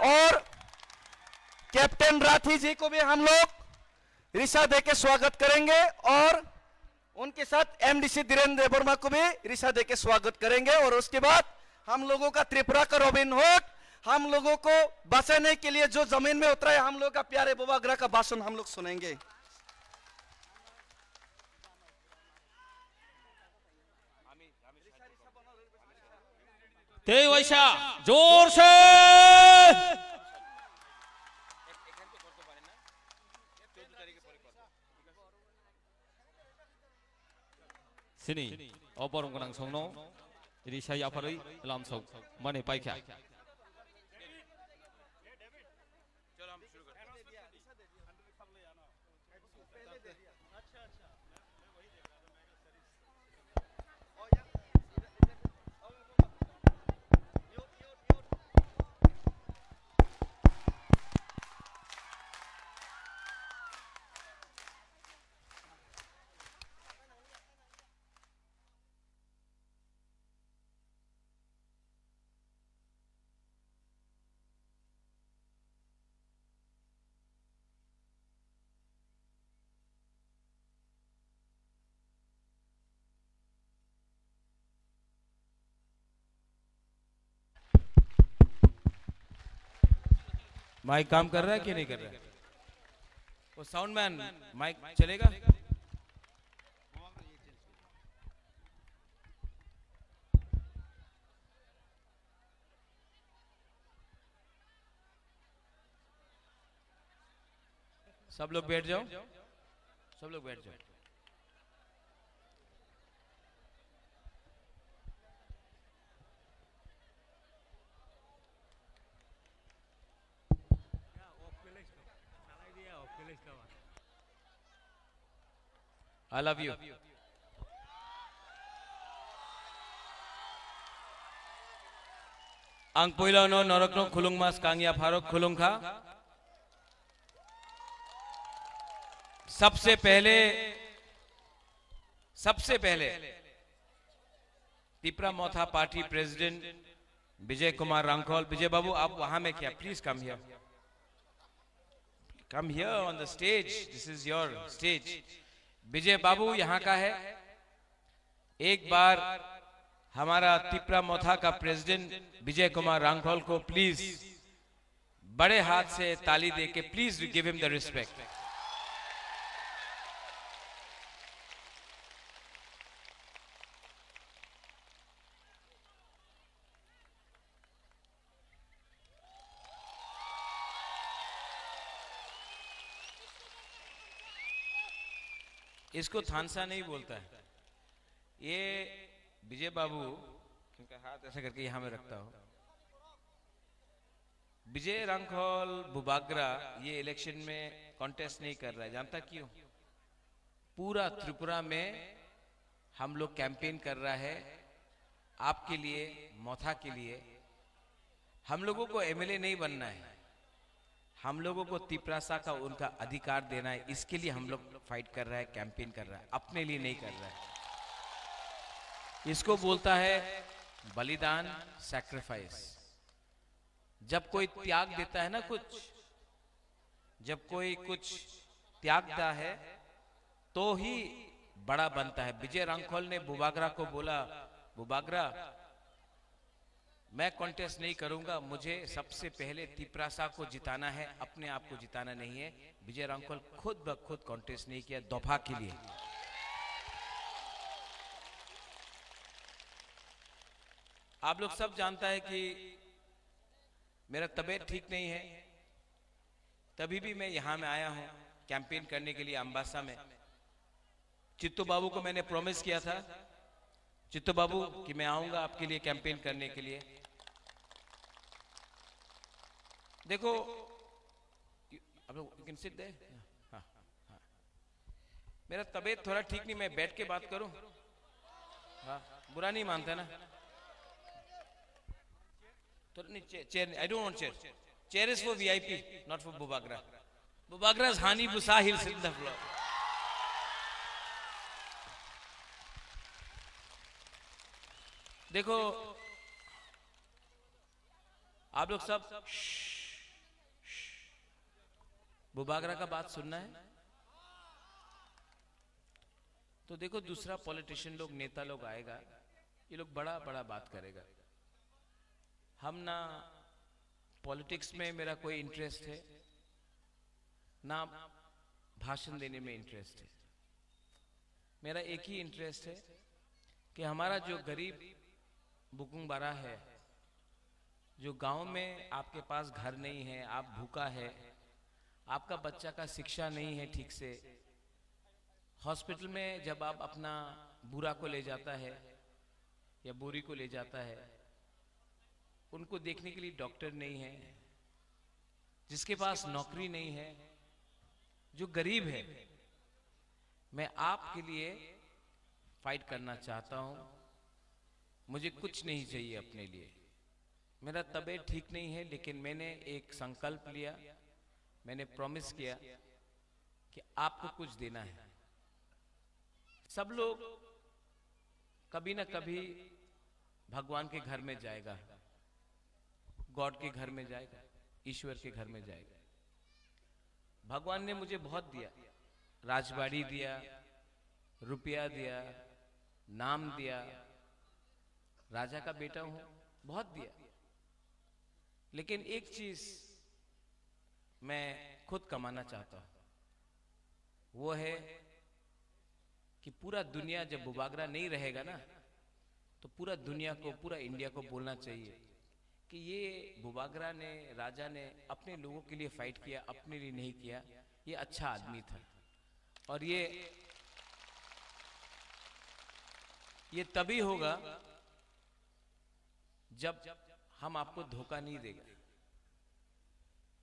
और कैप्टन राठी जी को भी हम लोग रिशा देके स्वागत करेंगे और उनके साथ एमडीसी धीरेन देबवर्मा को भी रिशा देके स्वागत करेंगे। और उसके बाद हम लोगों का त्रिपुरा का रॉबिन हुड, हम लोगों को बचाने के लिए जो जमीन में उतरा है, हम लोग का प्यारे बुबाग्रा का भाषण हम लोग सुनेंगे। Tei waisa, jorse. Sini, o borong gwnang songno risa yapharwi lamsok mani paikha. Mic काम कर रहा है कि नहीं कर रहा है? वो साउंड मैन, माइक चलेगा? सब लोग बैठ जाओ, सब लोग बैठ जाओ। I love you. Ang puilano norokno khulungma skang ya pharok khulungkha. Sabse pehle, sabse pehle Tipra Motha Party President Vijay Kumar Rangkhol. Vijay Babu, aap wahan mein kya? Please come here. Come here on the stage. This is your stage. विजय बाबू यहाँ का है। एक बार हमारा तिपरा मोथा का प्रेसिडेंट विजय कुमार रांखल को प्लीज बड़े हाथ से ताली दे के, please give him the respect. इसको थानसा नहीं बोलता है। ये विजय बाबू, इनका हाथ ऐसा करके यहाँ में रखता हो। विजय रांखल बुबाग्रा ये इलेक्शन में कॉन्टेस्ट नहीं कर रहा है, जानता क्यों? पूरा त्रिपुरा में हम लोग कैंपेन कर रहा है आपके लिए, मोथा के लिए। हम लोगों को एमएलए नहीं बनना है, हम लोगों को तिपरासा का उनका अधिकार देना है, इसके लिए हम लोग फाइट कर रहा है, कैंपेन कर रहा है, अपने लिए नहीं कर रहा है। इसको बोलता है बलिदान, सैक्रिफाइस। जब कोई त्याग देता है ना कुछ, जब कोई कुछ त्यागता है तो ही बड़ा बनता है। विजय रांखल ने बुबागरा को बोला, "बुबागरा, मैं कॉन्टेस्ट नहीं करूंगा, मुझे सबसे पहले तिपरासा को जिताना है, अपने आप को जिताना नहीं है।" विजय रांखल खुद ब खुद कॉन्टेस्ट नहीं किया दफा के लिए। आप लोग सब जानता है कि मेरा तबीयत ठीक नहीं है, तभी भी मैं यहाँ में आया हूँ कैंपेन करने के लिए अम्बासा में। चित्तू बाबू को मैंने प्रॉमिस किया था, चित्तू बाबू, कि मैं आऊँगा आपके लिए कैंपेन करने के लिए। देखो, आप लोग, you can sit there. हाँ, हाँ। मेरा तबीयत थोड़ा ठीक नहीं, मैं बैठ के बात करूं? हाँ, बुरा नहीं मानते ना? थोड़ा नहीं, चे-, चेयर नहीं, I don't want chair. Chair is for V I P, not for Bubagra. Bubagra's honey busa, he'll sit in the floor. देखो, आप लोग सब, बुबागरा का बात सुनना है? तो देखो, दूसरा पॉलिटिशियन लोग, नेता लोग आएगा, ये लोग बड़ा बड़ा बात करेगा। हम ना, पॉलिटिक्स में मेरा कोई इंटरेस्ट है ना, भाषण देने में इंटरेस्ट है। मेरा एक ही इंटरेस्ट है कि हमारा जो गरीब बुकुंग बारा है, जो गांव में आपके पास घर नहीं है, आप भूखा है, आपका बच्चा का शिक्षा नहीं है ठीक से, हॉस्पिटल में जब आप अपना बूढ़ा को ले जाता है या बूढ़ी को ले जाता है, उनको देखने के लिए डॉक्टर नहीं है, जिसके पास नौकरी नहीं है, जो गरीब है, मैं आपके लिए फाइट करना चाहता हूँ। मुझे कुछ नहीं चाहिए अपने लिए। मेरा तबीयत ठीक नहीं है, लेकिन मैंने एक संकल्प लिया, मैंने प्रॉमिस किया कि आपको कुछ देना है। सब लोग कभी ना कभी भगवान के घर में जाएगा, गॉड के घर में जाएगा, ईश्वर के घर में जाएगा। भगवान ने मुझे बहुत दिया, राजबाड़ी दिया, रुपया दिया, नाम दिया, राजा का बेटा हूँ, बहुत दिया। लेकिन एक चीज मैं खुद कमाना चाहता हूँ, वो है कि पूरा दुनिया जब बुबागरा नहीं रहेगा ना, तो पूरा दुनिया को, पूरा इंडिया को बोलना चाहिए कि ये बुबागरा ने, राजा ने अपने लोगों के लिए फाइट किया, अपने लिए नहीं किया, ये अच्छा आदमी था। और ये, ये तभी होगा जब हम आपको धोखा नहीं देगा।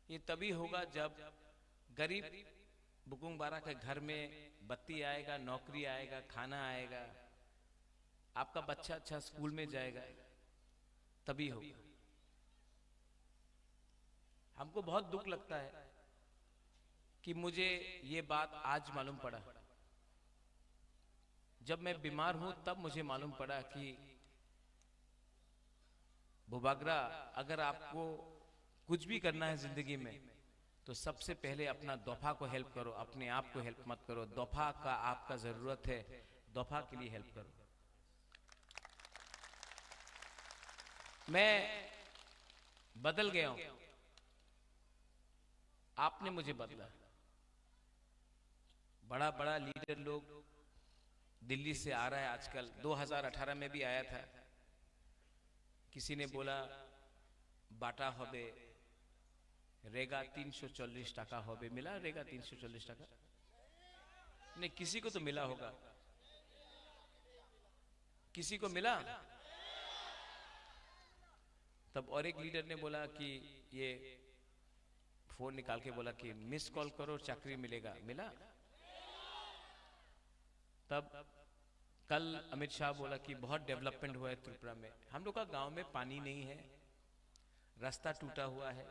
ये तभी होगा जब गरीब बुकुंग बारा के घर में बत्ती आएगा, नौकरी आएगा, खाना आएगा, आपका बच्चा अच्छा स्कूल में जाएगा, तभी होगा। हमको बहुत दुख लगता है कि मुझे ये बात आज मालूम पड़ा। जब मैं बीमार हूं, तब मुझे मालूम पड़ा कि बुबागरा, अगर आपको कुछ भी करना है जिंदगी में, तो सबसे पहले अपना दोफा को हेल्प करो, अपने आप को हेल्प मत करो। दोफा का आपका जरूरत है, दोफा के लिए हेल्प करो। मैं बदल गया हूं, आपने मुझे बदला। बड़ा बड़ा लीडर लोग दिल्ली से आ रहा है आजकल। दो हज़ार अठारह में भी आया था, किसी ने बोला बाटा होबे, रेगा तीन सौ चालीस टका होबे। मिला रेगा तीन सौ चालीस टका? नहीं, किसी को तो मिला होगा। किसी को मिला? तब और एक लीडर ने बोला कि ये फोन निकाल के बोला कि मिस कॉल करो, चाकरी मिलेगा। मिला? तब कल अमित शाह बोला कि बहुत डेवलपमेंट हुआ है त्रिपुरा में। हम लोग का गांव में पानी नहीं है, रास्ता टूटा हुआ है,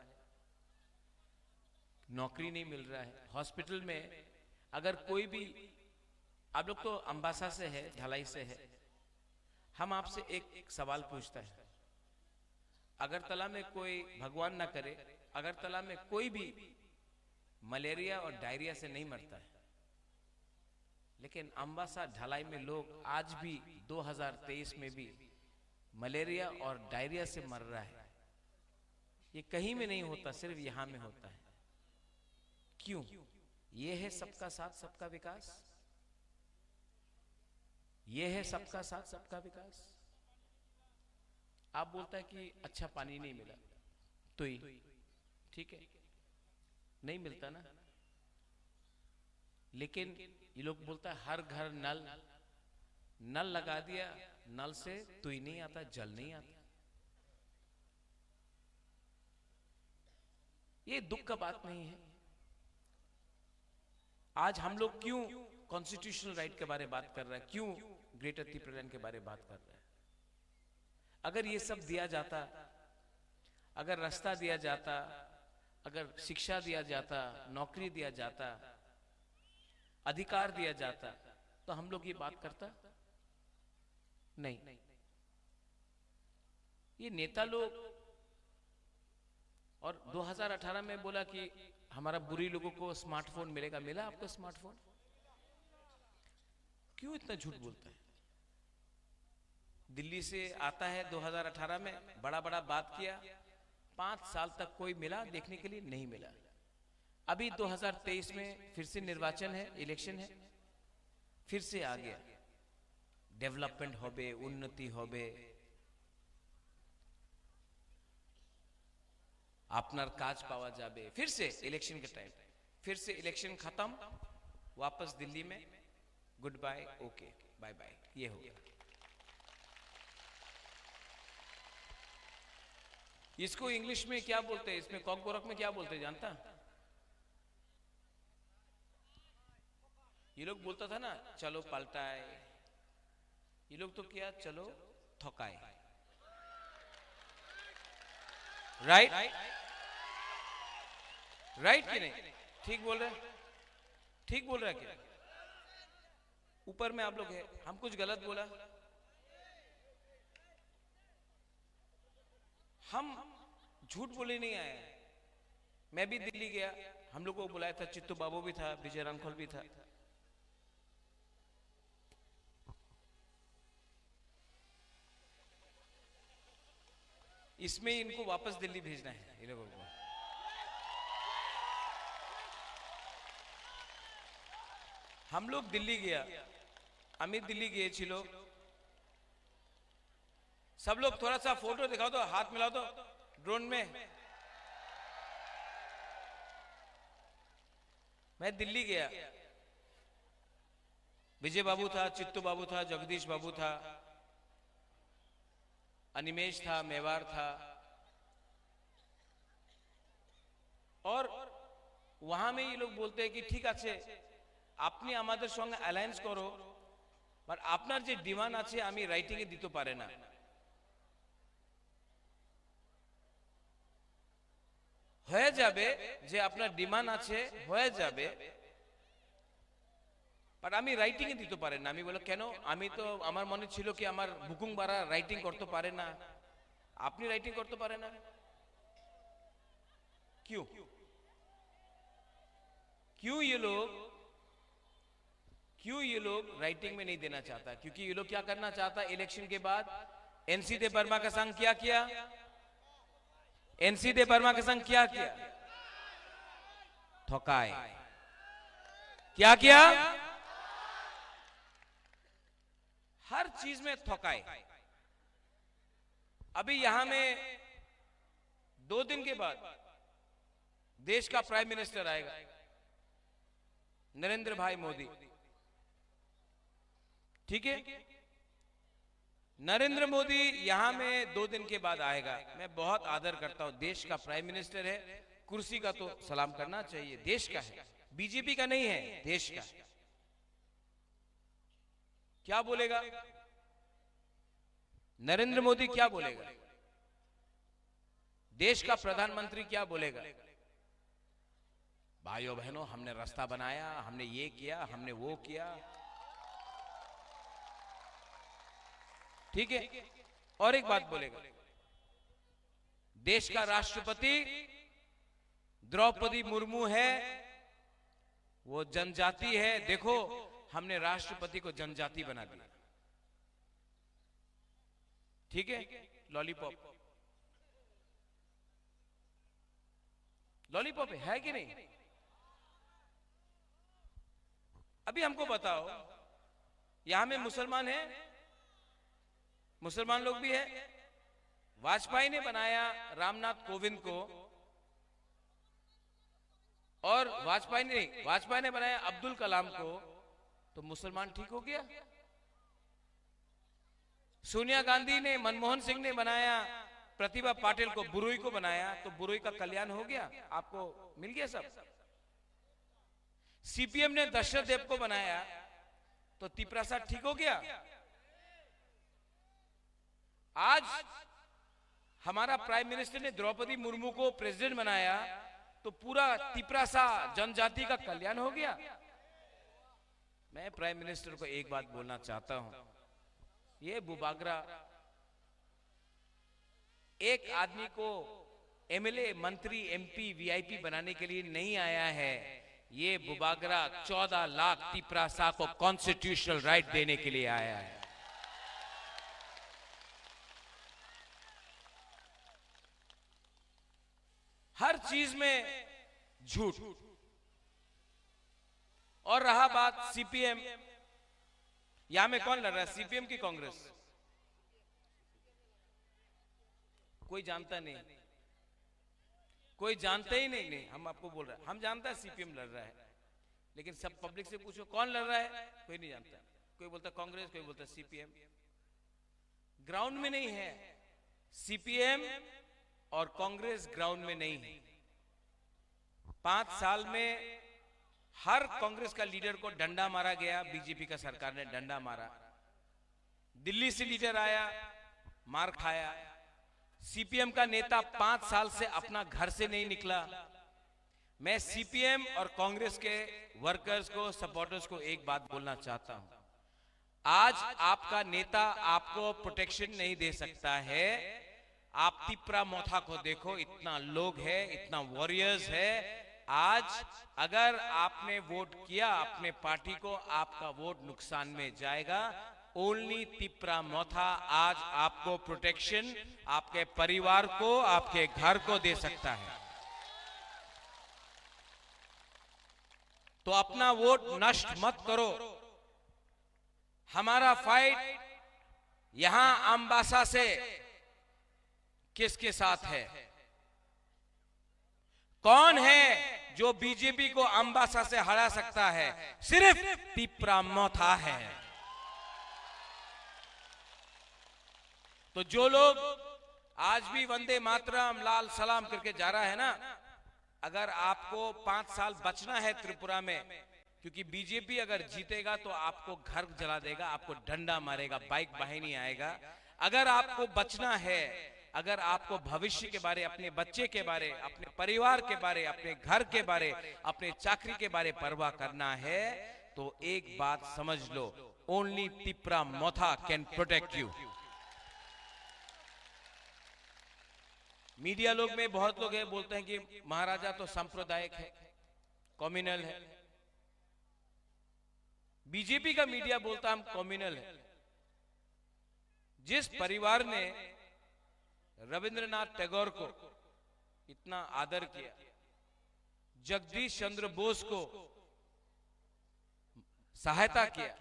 नौकरी नहीं मिल रहा है। हॉस्पिटल में अगर कोई भी, आप लोग तो अम्बासा से है, धलाई से है, हम आपसे एक सवाल पूछता है, अगरतला में कोई, भगवान ना करे, अगरतला में कोई भी मलेरिया और डायरिया से नहीं मरता है, लेकिन अम्बासा ढलाई में लोग आज भी दो हज़ार तेईस में भी मलेरिया और डायरिया से मर रहा है। ये कहीं में नहीं होता, सिर्फ यहां में होता है। क्यों? ये है सबका साथ, सबका विकास। ये है सबका साथ, सबका विकास। आप बोलता है कि अच्छा पानी नहीं मिला, तुई, ठीक है, नहीं मिलता ना, लेकिन ये लोग बोलता है हर घर नल, नल लगा दिया, नल से तुई नहीं आता, जल नहीं आता। ये दुख का बात नहीं है। आज हम लोग क्यों कॉन्स्टिट्यूशनल राइट के बारे में बात कर रहे हैं, क्यों ग्रेटर तिप्रालैंड के बारे में बात कर रहे हैं? अगर ये सब दिया जाता, अगर रास्ता दिया जाता, अगर शिक्षा दिया जाता, नौकरी दिया जाता, अधिकार दिया जाता, तो हम लोग ये बात करता नहीं। ये नेता लोग, और दो हज़ार अठारह में बोला कि हमारा बुरी लोगों को स्मार्टफोन मिलेगा। मिला आपको स्मार्टफोन? क्यों इतना झूठ बोलता है? दिल्ली से आता है दो हज़ार अठारह में, बड़ा बड़ा बात किया, पांच साल तक कोई मिला देखने के लिए नहीं मिला। अभी दो हज़ार तेईस में फिर से निर्वाचन है, इलेक्शन है, फिर से आ गया। डेवलपमेंट होबे, उन्नति होबे, আপনার কাজ পাওয়া যাবে। फिर से इलेक्शन के टाइम, फिर से इलेक्शन खत्म, वापस दिल्ली में, good bye, okay, bye bye, ये हो गया। इसको इंग्लिश में क्या बोलते हैं, इसमें कॉकबोरक में क्या बोलते हैं, जानता? ये लोग बोलता था ना, चलो पलटाए, ये लोग तो क्या, चलो थकाए। राइट? राइट कि नहीं? ठीक बोल रहे? ठीक बोल रहा है क्या? ऊपर में आप लोग हैं, हम कुछ गलत बोला? हम झूठ बोले नहीं आए। मैं भी दिल्ली गया, हम लोग को बुलाया था, चित्तू बाबू भी था, विजय रांखल भी था। इसमें इनको वापस दिल्ली भेजना है, ये लोगों को। हम लोग दिल्ली गया, আমি দিল্লি গিয়েছিল। सब लोग थोड़ा सा फोटो दिखाओ तो, हाथ मिलाओ तो ड्रोन में। मैं दिल्ली गया, विजय बाबू था, चित्तू बाबू था, जगदीश बाबू था, अनिमेश था, मेवार था। और वहां में ये लोग बोलते हैं कि ठीक আছে, আপনি আমাদের সঙ্গে অ্যালায়েন্স করো, বাট আপনার যে ডিমান্ড আছে আমি রাইটিং এ দিতে পারে না। হয়ে যাবে, যে আপনার ডিমান্ড আছে হয়ে যাবে। বাট আমি রাইটিং এ দিতে পারেন না। আমি বলে, কেন? আমি তো, আমার মনে ছিল কি আমার বুকুং বারা রাইটিং করতে পারে না, আপনি রাইটিং করতে পারে না। क्यों? क्यों ये लोग, क्यों ये लोग राइटिंग में नहीं देना चाहता? क्योंकि ये लोग क्या करना चाहता है इलेक्शन के बाद? एनसी देबबर्मा का संग क्या किया? एनसी देबबर्मा का संग क्या किया? ठकाए। क्या किया? हर चीज में ठकाए। अभी यहां में दो दिन के बाद देश का प्राइम मिनिस्टर आएगा, नरेंद्र भाई मोदी। ठीक है, नरेंद्र मोदी यहां में दो दिन के बाद आएगा। मैं बहुत आदर करता हूं, देश का प्राइम मिनिस्टर है, कुर्सी का तो सलाम करना चाहिए, देश का है, बीजेपी का नहीं है, देश का है। क्या बोलेगा नरेंद्र मोदी, क्या बोलेगा? देश का प्रधानमंत्री क्या बोलेगा? भाइयों बहनों, हमने रास्ता बनाया, हमने ये किया, हमने वो किया। ठीक है, और एक बात बोलेगा, देश का राष्ट्रपति द्रौपदी मुर्मू है, वो जनजाति है। देखो, हमने राष्ट्रपति को जनजाति बना दिया। ठीक है, लॉलीपॉप, लॉलीपॉप है कि नहीं? अभी हमको बताओ, यहां में मुसलमान है, मुसलमान लोग भी है। वाजपेयी ने बनाया रामनाथ कोविंद को, और वाजपेयी ने, वाजपेयी ने बनाया अब्दुल कलाम को, तो मुसलमान ठीक हो गया? सोनिया गांधी ने, मनमोहन सिंह ने बनाया प्रतिभा पाटिल को, बुरुई को बनाया, तो बुरुई का कल्याण हो गया? आपको मिल गया सब? सीपीएम ने दशरथ देव को बनाया, तो तिपरासा ठीक हो गया? आज हमारा प्राइम मिनिस्टर ने द्रौपदी मुर्मू को प्रेसिडेंट बनाया, तो पूरा तिपरासा जनजाति का कल्याण हो गया। मैं प्राइम मिनिस्टर को एक बात बोलना चाहता हूं, ये बुबागरा, एक आदमी को एमएलए, मंत्री, एमपी, वीआईपी बनाने के लिए नहीं आया है। ये बुबागरा चौदह लाख तिपरासा को कॉन्स्टिट्यूशनल राइट देने के लिए आया है। हर चीज में झूठ। और रहा बात सीपीएम, यहां में कौन लड़ रहा है, सीपीएम की कांग्रेस? कोई जानता नहीं, कोई जानता ही नहीं। नहीं, हम आपको बोल रहे हैं, हम जानता है सीपीएम लड़ रहा है, लेकिन सब पब्लिक से पूछो कौन लड़ रहा है, कोई नहीं जानता। कोई बोलता कांग्रेस, कोई बोलता सीपीएम। ग्राउंड में नहीं है, सीपीएम और कांग्रेस ग्राउंड में नहीं है। पांच साल में हर कांग्रेस का लीडर को डंडा मारा गया, बीजेपी का सरकार ने डंडा मारा। दिल्ली से लीडर आया, मार खाया। सीपीएम का नेता पांच साल से अपना घर से नहीं निकला। मैं सीपीएम और कांग्रेस के वर्कर्स को, सपोर्टर्स को एक बात बोलना चाहता हूं, आज आपका नेता आपको प्रोटेक्शन नहीं दे सकता है। आप तिपरा मोथा को देखो, इतना लोग है, इतना वॉरियर्स है। आज अगर आपने वोट किया अपने पार्टी को, आपका वोट नुकसान में जाएगा। ओनली तिपरा मोथा आज आपको प्रोटेक्शन, आपके परिवार को, आपके घर को दे सकता है। तो अपना वोट नष्ट मत करो। हमारा फाइट यहां अम्बासा से किसके साथ है? कौन है जो बीजेपी को अम्बासा से हरा सकता है? सिर्फ तिपरा मोथा है। तो जो लोग आज भी वंदे मातरम, लाल सलाम करके जा रहा है ना, अगर आपको पांच साल बचना है त्रिपुरा में, क्योंकि बीजेपी अगर जीतेगा तो आपको घर जला देगा, आपको डंडा मारेगा, बाइक वाहिनी आएगा। अगर आपको बचना है अगर आपको भविष्य के बारे, अपने बच्चे के बारे, अपने परिवार के बारे, अपने घर के बारे, अपने चाकरी के बारे परवाह करना है, तो एक बात समझ लो, only Tipra Motha can protect you. Media लोग में बहुत लोग हैं, बोलते हैं कि महाराजा तो सांप्रदायिक है, कम्युनल है। बीजेपी का मीडिया बोलता हम कम्युनल है। जिस परिवार ने रविंद्रनाथ टैगोर को इतना आदर किया, जगदीश चंद्र बोस को सहायता किया,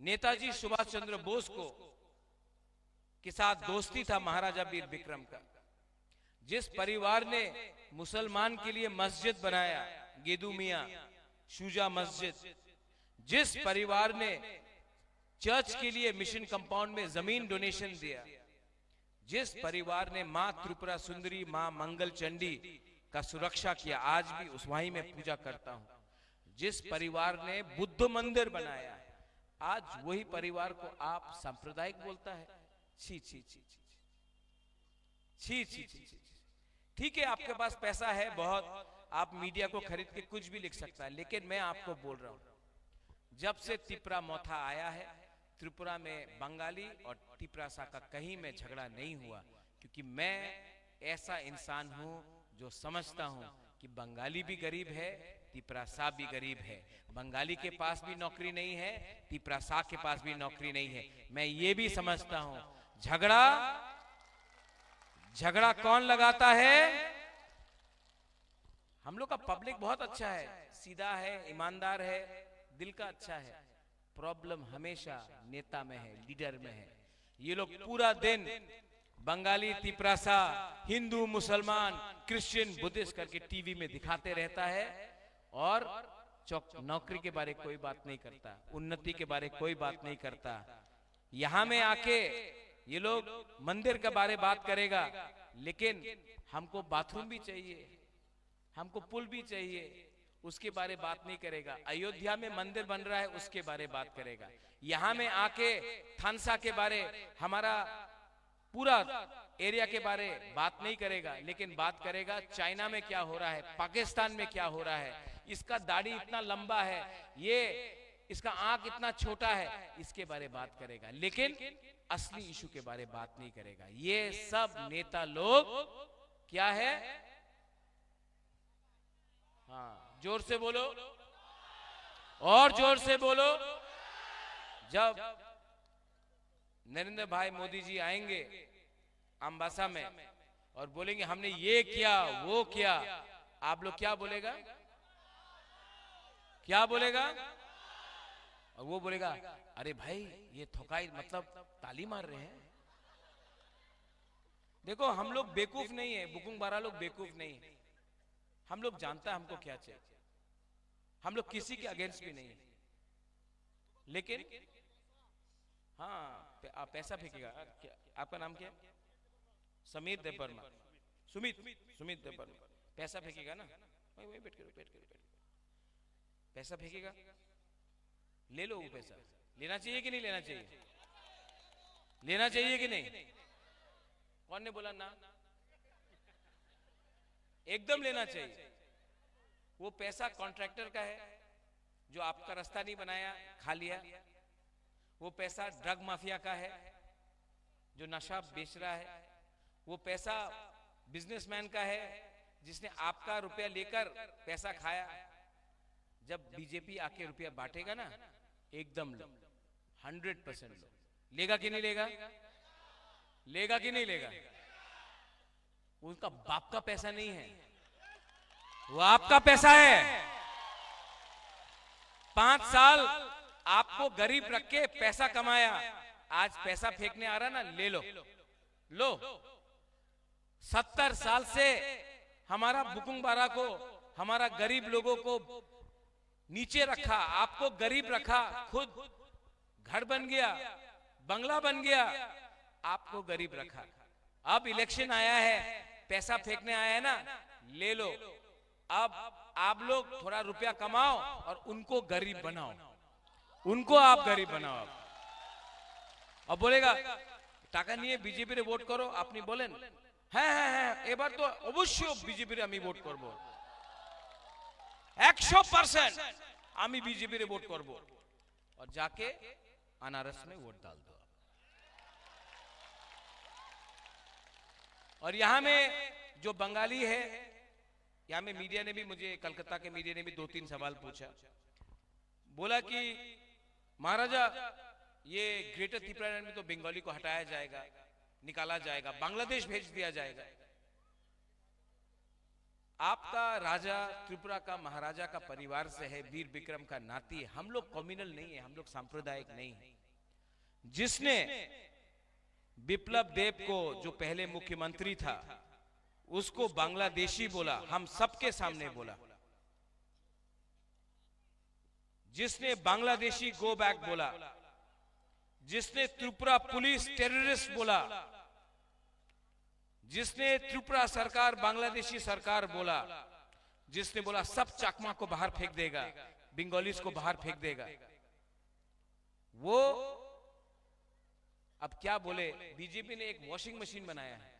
नेताजी सुभाष चंद्र बोस को के साथ दोस्ती था महाराजा वीर विक्रम का, जिस परिवार ने मुसलमान के लिए मस्जिद बनाया, गेदू मियाँ, शुजा मस्जिद, जिस परिवार ने चर्च के लिए मिशन कंपाउंड में जमीन डोनेशन दिया, जिस परिवार ने माँ त्रिपुरा सुंदरी, माँ मंगल चंडी का सुरक्षा किया, आज भी उस वहीं में पूजा करता हूँ। जिस परिवार ने बुद्ध मंदिर बनाया, आज वही परिवार को आप सांप्रदायिक बोलता है। छी, छी, छी, छी, छी। छी, छी, छी, छी, छी। ठीक है, आपके पास पैसा है बहुत, आप मीडिया को खरीद के कुछ भी लिख सकता है, लेकिन मैं आपको बोल रहा हूँ, जब से तिपरा मोथा आया है, त्रिपुरा में बंगाली और तिपरासा का कहीं में झगड़ा नहीं हुआ, क्योंकि मैं ऐसा इंसान हूँ जो समझता हूँ कि बंगाली भी गरीब है, तिपरासा भी गरीब है। बंगाली के पास भी नौकरी नहीं है, तिपरासा के पास भी नौकरी नहीं है। मैं ये भी समझता हूँ, झगड़ा, झगड़ा कौन लगाता है? हम लोग का पब्लिक बहुत अच्छा है, सीधा है, ईमानदार है, दिल का अच्छा है। प्रॉब्लम हमेशा नेता में है, लीडर में है। ये लोग पूरा दिन बंगाली, तिपरासा, हिंदू, मुसलमान, क्रिश्चियन, बुद्धिस्ट करके टीवी में दिखाते रहता है और चौक-, नौकरी के बारे कोई बात नहीं करता, उन्नति के बारे कोई बात नहीं करता। यहाँ में आके ये लोग मंदिर के बारे बात करेगा, लेकिन हमको बाथरूम भी चाहिए, हमको पुल भी चाहिए, उसके बारे बात नहीं करेगा। अयोध्या में मंदिर बन रहा है, उसके बारे बात करेगा। यहाँ में आके थानसा के बारे, हमारा पूरा एरिया के बारे बात नहीं करेगा, लेकिन बात करेगा चाइना में क्या हो रहा है, पाकिस्तान में क्या हो रहा है, इसका दाढ़ी इतना लंबा है, ये इसका आंख इतना छोटा है, इसके बारे बात करेगा, लेकिन असली इशू के बारे बात नहीं करेगा। ये सब नेता लोग क्या है? हाँ, जोर से बोलो, और जोर से बोलो। जब नरेंद्र भाई मोदी जी आएंगे अम्बासा में और बोलेंगे, "हमने ये किया, वो किया," आप लोग क्या बोलेगा? क्या बोलेगा? और वो बोलेगा, "अरे भाई, ये थोकाई, मतलब, ताली मार रहे हैं।" देखो, हम लोग बेवकूफ नहीं है, बुकुंग बारा लोग बेवकूफ नहीं है। हम लोग जानता है हमको क्या चाहिए। हम लोग किसी के अगेंस्ट भी नहीं है, लेकिन हाँ, पे-, आप पैसा फेंकेगा। क्या, आपका नाम क्या है? समीर देबबर्मा। सुमित, सुमित देबबर्मा। पैसा फेंकेगा ना? वहीं, वहीं बैठ के, बैठ के, बैठ के। पैसा फेंकेगा, ले लो वो पैसा। लेना चाहिए कि नहीं लेना चाहिए? लेना चाहिए कि नहीं? कौन ने बोला ना? एकदम लेना चाहिए। वो पैसा कॉन्ट्रैक्टर का है, जो आपका रास्ता नहीं बनाया, खा लिया। वो पैसा ड्रग माफिया का है, जो नशा बेच रहा है। वो पैसा बिजनेसमैन का है, जिसने आपका रुपया लेकर पैसा खाया। जब बीजेपी आके रुपया बांटेगा ना, एकदम लो, हंड्रेड परसेंट लो। लेगा कि नहीं लेगा? लेगा कि नहीं लेगा? उनका बाप का पैसा नहीं है, वो आपका पैसा है। पांच साल आपको गरीब रख के पैसा कमाया, आज पैसा फेंकने आ रहा ना, ले लो, लो। सत्तर साल से हमारा बुकुंग बारा को, हमारा गरीब लोगों को नीचे रखा, आपको गरीब रखा, खुद घर बन गया, बंगला बन गया, आपको गरीब रखा। अब इलेक्शन आया है, पैसा फेंकने आया है ना, ले लो। अब आप लोग थोड़ा रुपया कमाओ और उनको गरीब बनाओ, उनको आप गरीब बनाओ। अब बोलेगा, টাকা নিয়ে বিজেপিরে ভোট করো, আপনি বলেন, হ্যাঁ, হ্যাঁ, হ্যাঁ, এবার তো অবশ্যই বিজেপিরে আমি ভোট করব, একশো পার্সেন্ট আমি বিজেপিরে ভোট করব। और जाके अनारस में वोट डाल दो। और यहाँ में जो बंगाली है, यहाँ में मीडिया ने भी मुझे, कलकत्ता के मीडिया ने भी दो तीन सवाल पूछा, बोला कि महाराजा, ये ग्रेटर तिप्रालैंड में तो बंगाली को हटाया जाएगा, निकाला जाएगा, बांग्लादेश भेज दिया जाएगा। आपका राजा त्रिपुरा का महाराजा का परिवार से है, वीर विक्रम का नाती है। हम लोग कम्युनल नहीं है, हम लोग सांप्रदायिक नहीं है। जिसने विप्लव देव को, जो पहले मुख्यमंत्री था, उसको बांग्लादेशी बोला, हम सबके सामने बोला। जिसने बांग्लादेशी गो बैक बोला, जिसने त्रिपुरा पुलिस टेररिस्ट बोला, जिसने त्रिपुरा सरकार, बांग्लादेशी सरकार बोला, जिसने बोला सब चाकमा को बाहर फेंक देगा, बंगालीज को बाहर फेंक देगा, वो अब क्या बोले, बीजेपी ने एक वॉशिंग मशीन बनाया है।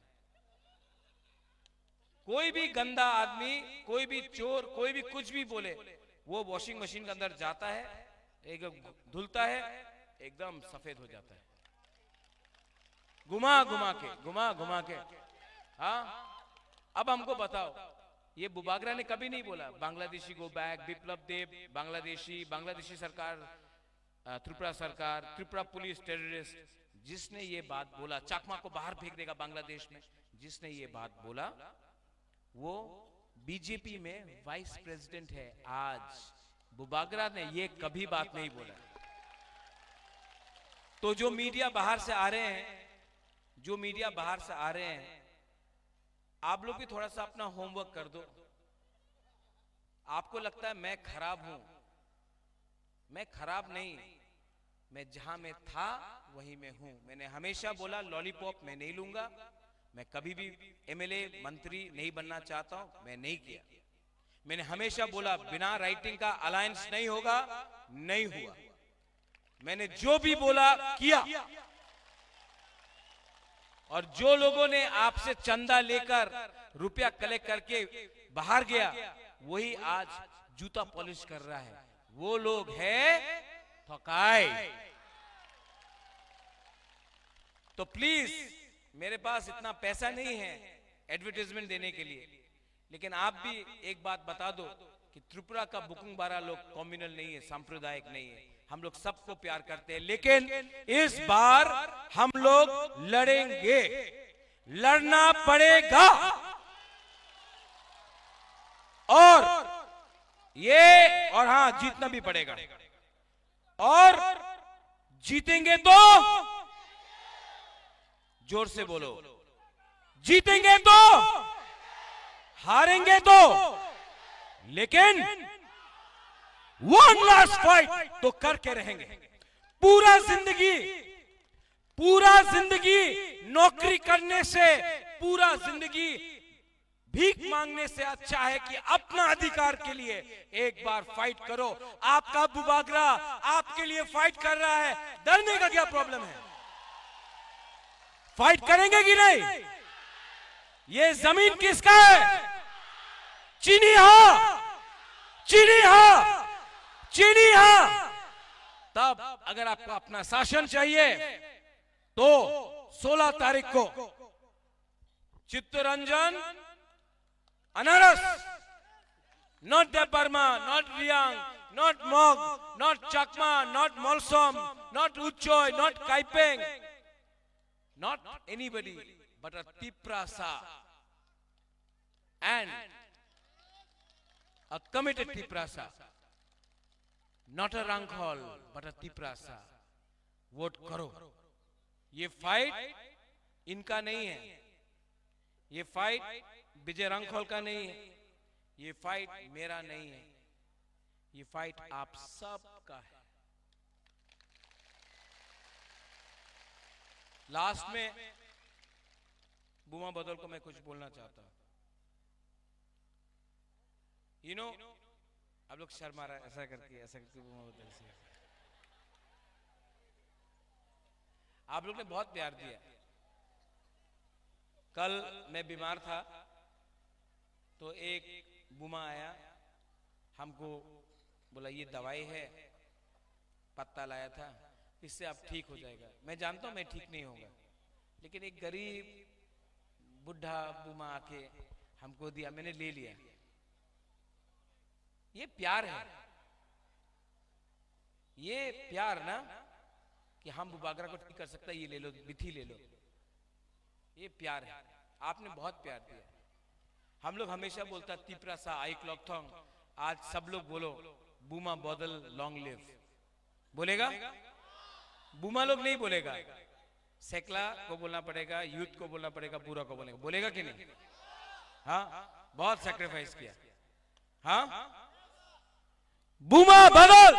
कोई भी गंदा आदमी, कोई भी चोर, कोई भी कुछ भी बोले, वो वॉशिंग मशीन के अंदर जाता है, एक धुलता है, एकदम सफेद हो जाता है, घुमा घुमा के, घुमा घुमा के। हाँ, अब हमको बताओ, ये बुबागरा ने कभी नहीं बोला बांग्लादेशी गो बैक, विप्लव देव बांग्लादेशी, बांग्लादेशी सरकार, अ, त्रिपुरा सरकार, त्रिपुरा पुलिस टेररिस्ट, जिसने ये बात बोला, चाकमा को बाहर फेंक देगा बांग्लादेश में, जिसने ये बात बोला, वो बीजेपी में वाइस प्रेसिडेंट है आज। बुबागरा ने ये कभी बात नहीं बोला। तो जो मीडिया बाहर से आ रहे हैं, जो मीडिया बाहर से आ रहे हैं, आप लोग भी थोड़ा सा अपना होमवर्क कर दो। आपको लगता है मैं खराब हूं, मैं खराब नहीं, मैं जहां मैं था वहीं मैं हूं। मैंने हमेशा बोला लॉलीपॉप मैं नहीं लूंगा, मैं कभी भी एमएलए मंत्री नहीं बनना चाहता हूं, मैं नहीं किया। मैंने हमेशा बोला बिना राइटिंग का अलायंस नहीं होगा, नहीं हुआ। मैंने जो भी बोला किया। और जो लोगों ने आपसे चंदा लेकर रुपया कलेक्ट करके बाहर गया, वही आज जूता पॉलिश कर रहा है। वो लोग है ठकाई। तो प्लीज, मेरे पास इतना पैसा नहीं है एडवर्टाइजमेंट देने के लिए, लेकिन आप भी एक बात बता दो कि त्रिपुरा का बुकुंगबारा लोग कम्युनल नहीं है, सांप्रदायिक नहीं है, हम लोग सबको प्यार करते हैं, लेकिन इस बार हम लोग लड़ेंगे, लड़ना पड़ेगा। और ये, और हाँ, जीतना भी पड़ेगा। और जीतेंगे तो, जोर से बोलो, जीतेंगे तो, हारेंगे तो, लेकिन वन लास्ट फाइट तो करके रहेंगे। पूरा जिंदगी, पूरा जिंदगी नौकरी करने से, पूरा जिंदगी भीख मांगने से अच्छा है कि अपना अधिकार के लिए एक बार फाइट करो। आपका बुबागरा आपके लिए फाइट कर रहा है, डरने का क्या प्रॉब्लम है? फाइट करेंगे कि नहीं? ये जमीन किसका है? चिनी हा, चिनी हा, चिनी हा। तब अगर आपको अपना शासन चाहिए तो सोलह तारीख को चित्तरंजन अनारस, not Debbarma, not Riang, not Mog, not Chakma, not Molsom, not Uchoi, not Kaipeng, not anybody but a Tiprasa and a committed Tiprasa, not a Rangkhol but a Tiprasa. Vote करो। ये फाइट इनका नहीं है, ये फाइट विजय रांखल का नहीं है, ये फाइट मेरा नहीं है, ये फाइट आप सब का है। लास्ट में बुमा बदल को मैं कुछ बोलना चाहता हूं। यू नो, आप लोग शर्मा रहा है, ऐसा करके, ऐसा करके बुमा बदल से। आप लोग ने बहुत प्यार दिया, कल मैं बीमार था, तो एक बूमा आया, हमको बोला, "ये दवाई है, पत्ता लाया था, इससे आप ठीक हो जाएगा।" मैं जानता हूँ मैं ठीक नहीं होगा, लेकिन एक गरीब बूढ़ा बूमा आके हमको दिया, मैंने ले लिया। ये प्यार है, ये प्यार ना, कि हम बुबागरा को ठीक कर सकता है, ये ले लो, बिथी ले लो, ये प्यार है। आपने बहुत प्यार दिया। हम लोग हमेशा बोलता, "तिप्रासा आइक लकथोंग।" आज सब लोग बोलो, "बुमा बदल, long live।" बोलेगा? बूमा लोग नहीं बोलेगा। सेकला को बोलना पड़ेगा, यूथ को बोलना पड़ेगा, बूढ़ा को बोलेगा। बोलेगा कि नहीं? हाँ, बहुत सैक्रिफाइस किया। हाँ, बूमा बदल।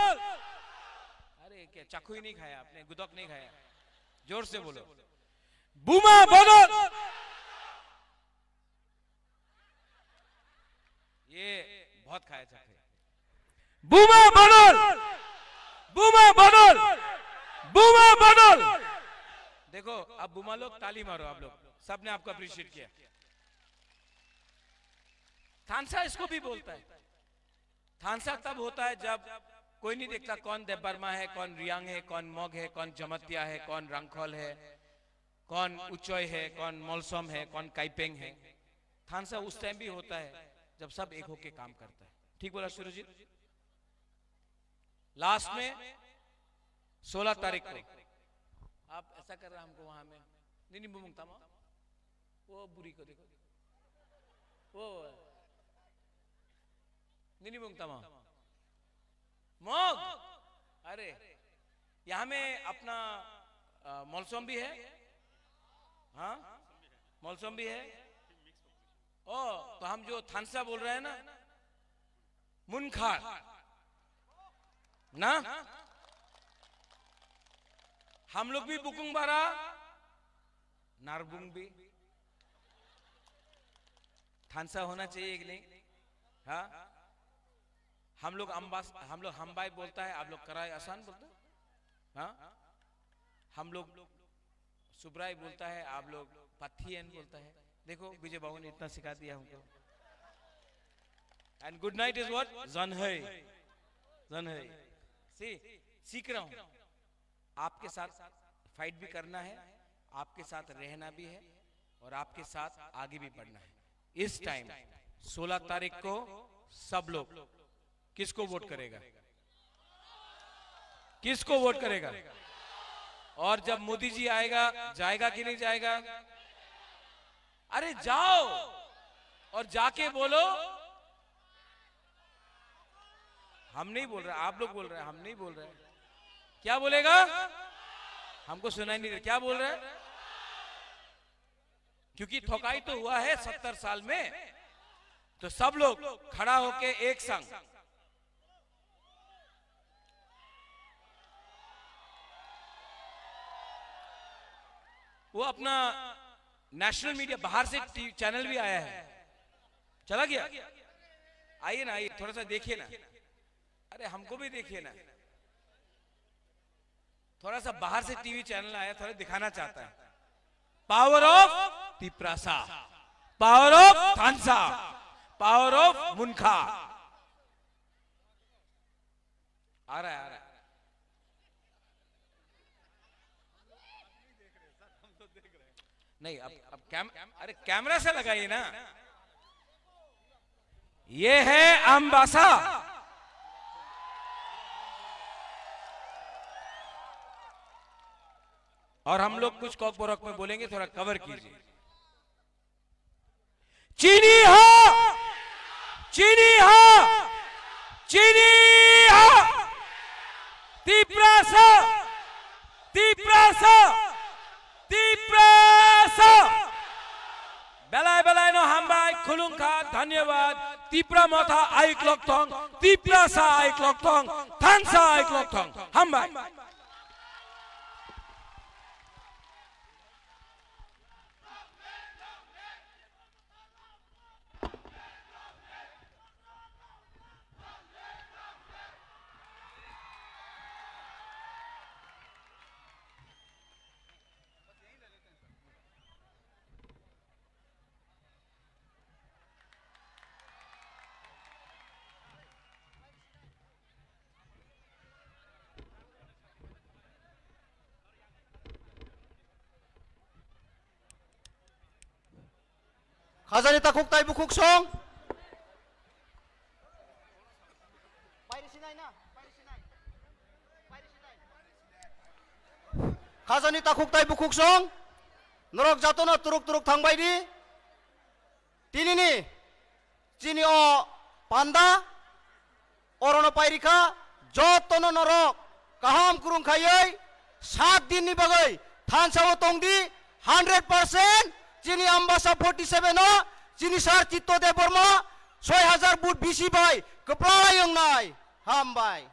अरे, क्या चाकू ही नहीं खाया आपने, गुदक नहीं खाया? जोर से बोलो, बूमा बदल। ये बहुत खाया चाकू। बूमा बदल, बूमा बदल, बूमा बदल। देखो, अब बूमा लोग ताली मारो, आप लोग सबने आपको अप्रिशिएट किया। थानसा इसको भी बोलता है। थानसा तब होता है जब कोई नहीं देखता कौन देबबर्मा है, कौन रियांग है, कौन मग है, कौन जमतिया है, कौन रंगखोल है, कौन उच्चय है, कौन मलसम है, कौन काइपेंग है। थानसा उस टाइम भी होता है जब सब एक होके काम करता है। ठीक बोला सुरजीत? लास्ट में सोलह तारीख को आप ऐसा कर रहा हमको वहां में, नहीं, नहीं, बुमुंग तमा, वो बुरी को देखो, वो नहीं, नहीं, बुमुंग तमा, मग, अरे, यहाँ में अपना, अ, मलसम भी है, हाँ, मलसम भी है। ओ, तो हम जो थानसा बोल रहे हैं ना, मुनखार ना, हम लोग भी बुकुंग बारा, नारबुंग भी। थानसा होना चाहिए कि नहीं? हाँ, हम लोग अम्बास, हम लोग हम्बाई बोलता है, आप लोग कराई आसान बोलते हैं। हाँ, हम लोग सुब्राई बोलता है, आप लोग पथियन बोलता है। देखो, विजय बाबू ने इतना सिखा दिया हमको। And good night is what? जनहै। जनहै। सी, सीख रहा हूँ। आपके साथ फाइट भी करना है, आपके साथ रहना भी है और आपके साथ आगे भी बढ़ना है। इस टाइम सोलह तारीख को सब लोग किसको वोट करेगा? किसको वोट करेगा? और जब मोदी जी आएगा, जाएगा कि नहीं जाएगा? अरे जाओ और जाके बोलो, हम नहीं बोल रहे, आप लोग बोल रहे हैं, हम नहीं बोल रहे। क्या बोलेगा? हमको सुनाई नहीं दे, क्या बोल रहे हैं? क्योंकि ठोकाई तो हुआ है सत्तर साल में, तो सब लोग खड़ा होके एक संग, वो अपना नेशनल मीडिया, बाहर से टी-, चैनल भी आया है, चला गया। आइए ना, आइए, थोड़ा सा देखिए ना। अरे, हमको भी देखिए ना, थोड़ा सा बाहर से टीवी चैनल आया, थोड़ा दिखाना चाहता है। Power of Tiprasa, power of थानसा, पावर ऑफ मुनखा। आ रहा है, आ रहा है। नहीं, अब, अब कैम-, अरे, कैमरा से लगाइए ना। ये है अम्बासा। और हम लोग कुछ कॉकबरक में बोलेंगे, थोड़ा कवर कीजिए। चिनी हा, चिनी हा, चिनी हा। तिप्रासा, तिप्रासा, Tiprasa. Belai belai no hambai, khulungkha, dhanyabad. Tipra Motha aik lokthong, Tiprasa aik lokthong, Thansa aik lokthong. Hambai. Khajani takhuk tai bukhuk song. Khajani takhuk tai bukhuk song. Norok jatono turuk turuk thangbai di. Tinini chini o panda orono pairikha, jotono norok kaham kurung khaiwi sat dinni bagwi thansa o tongdi, hundred percent chini Ambasa forty seven o chini sir Chitto Debbarma soi hajar vote bisi bai kwplai wngnai. Hambai.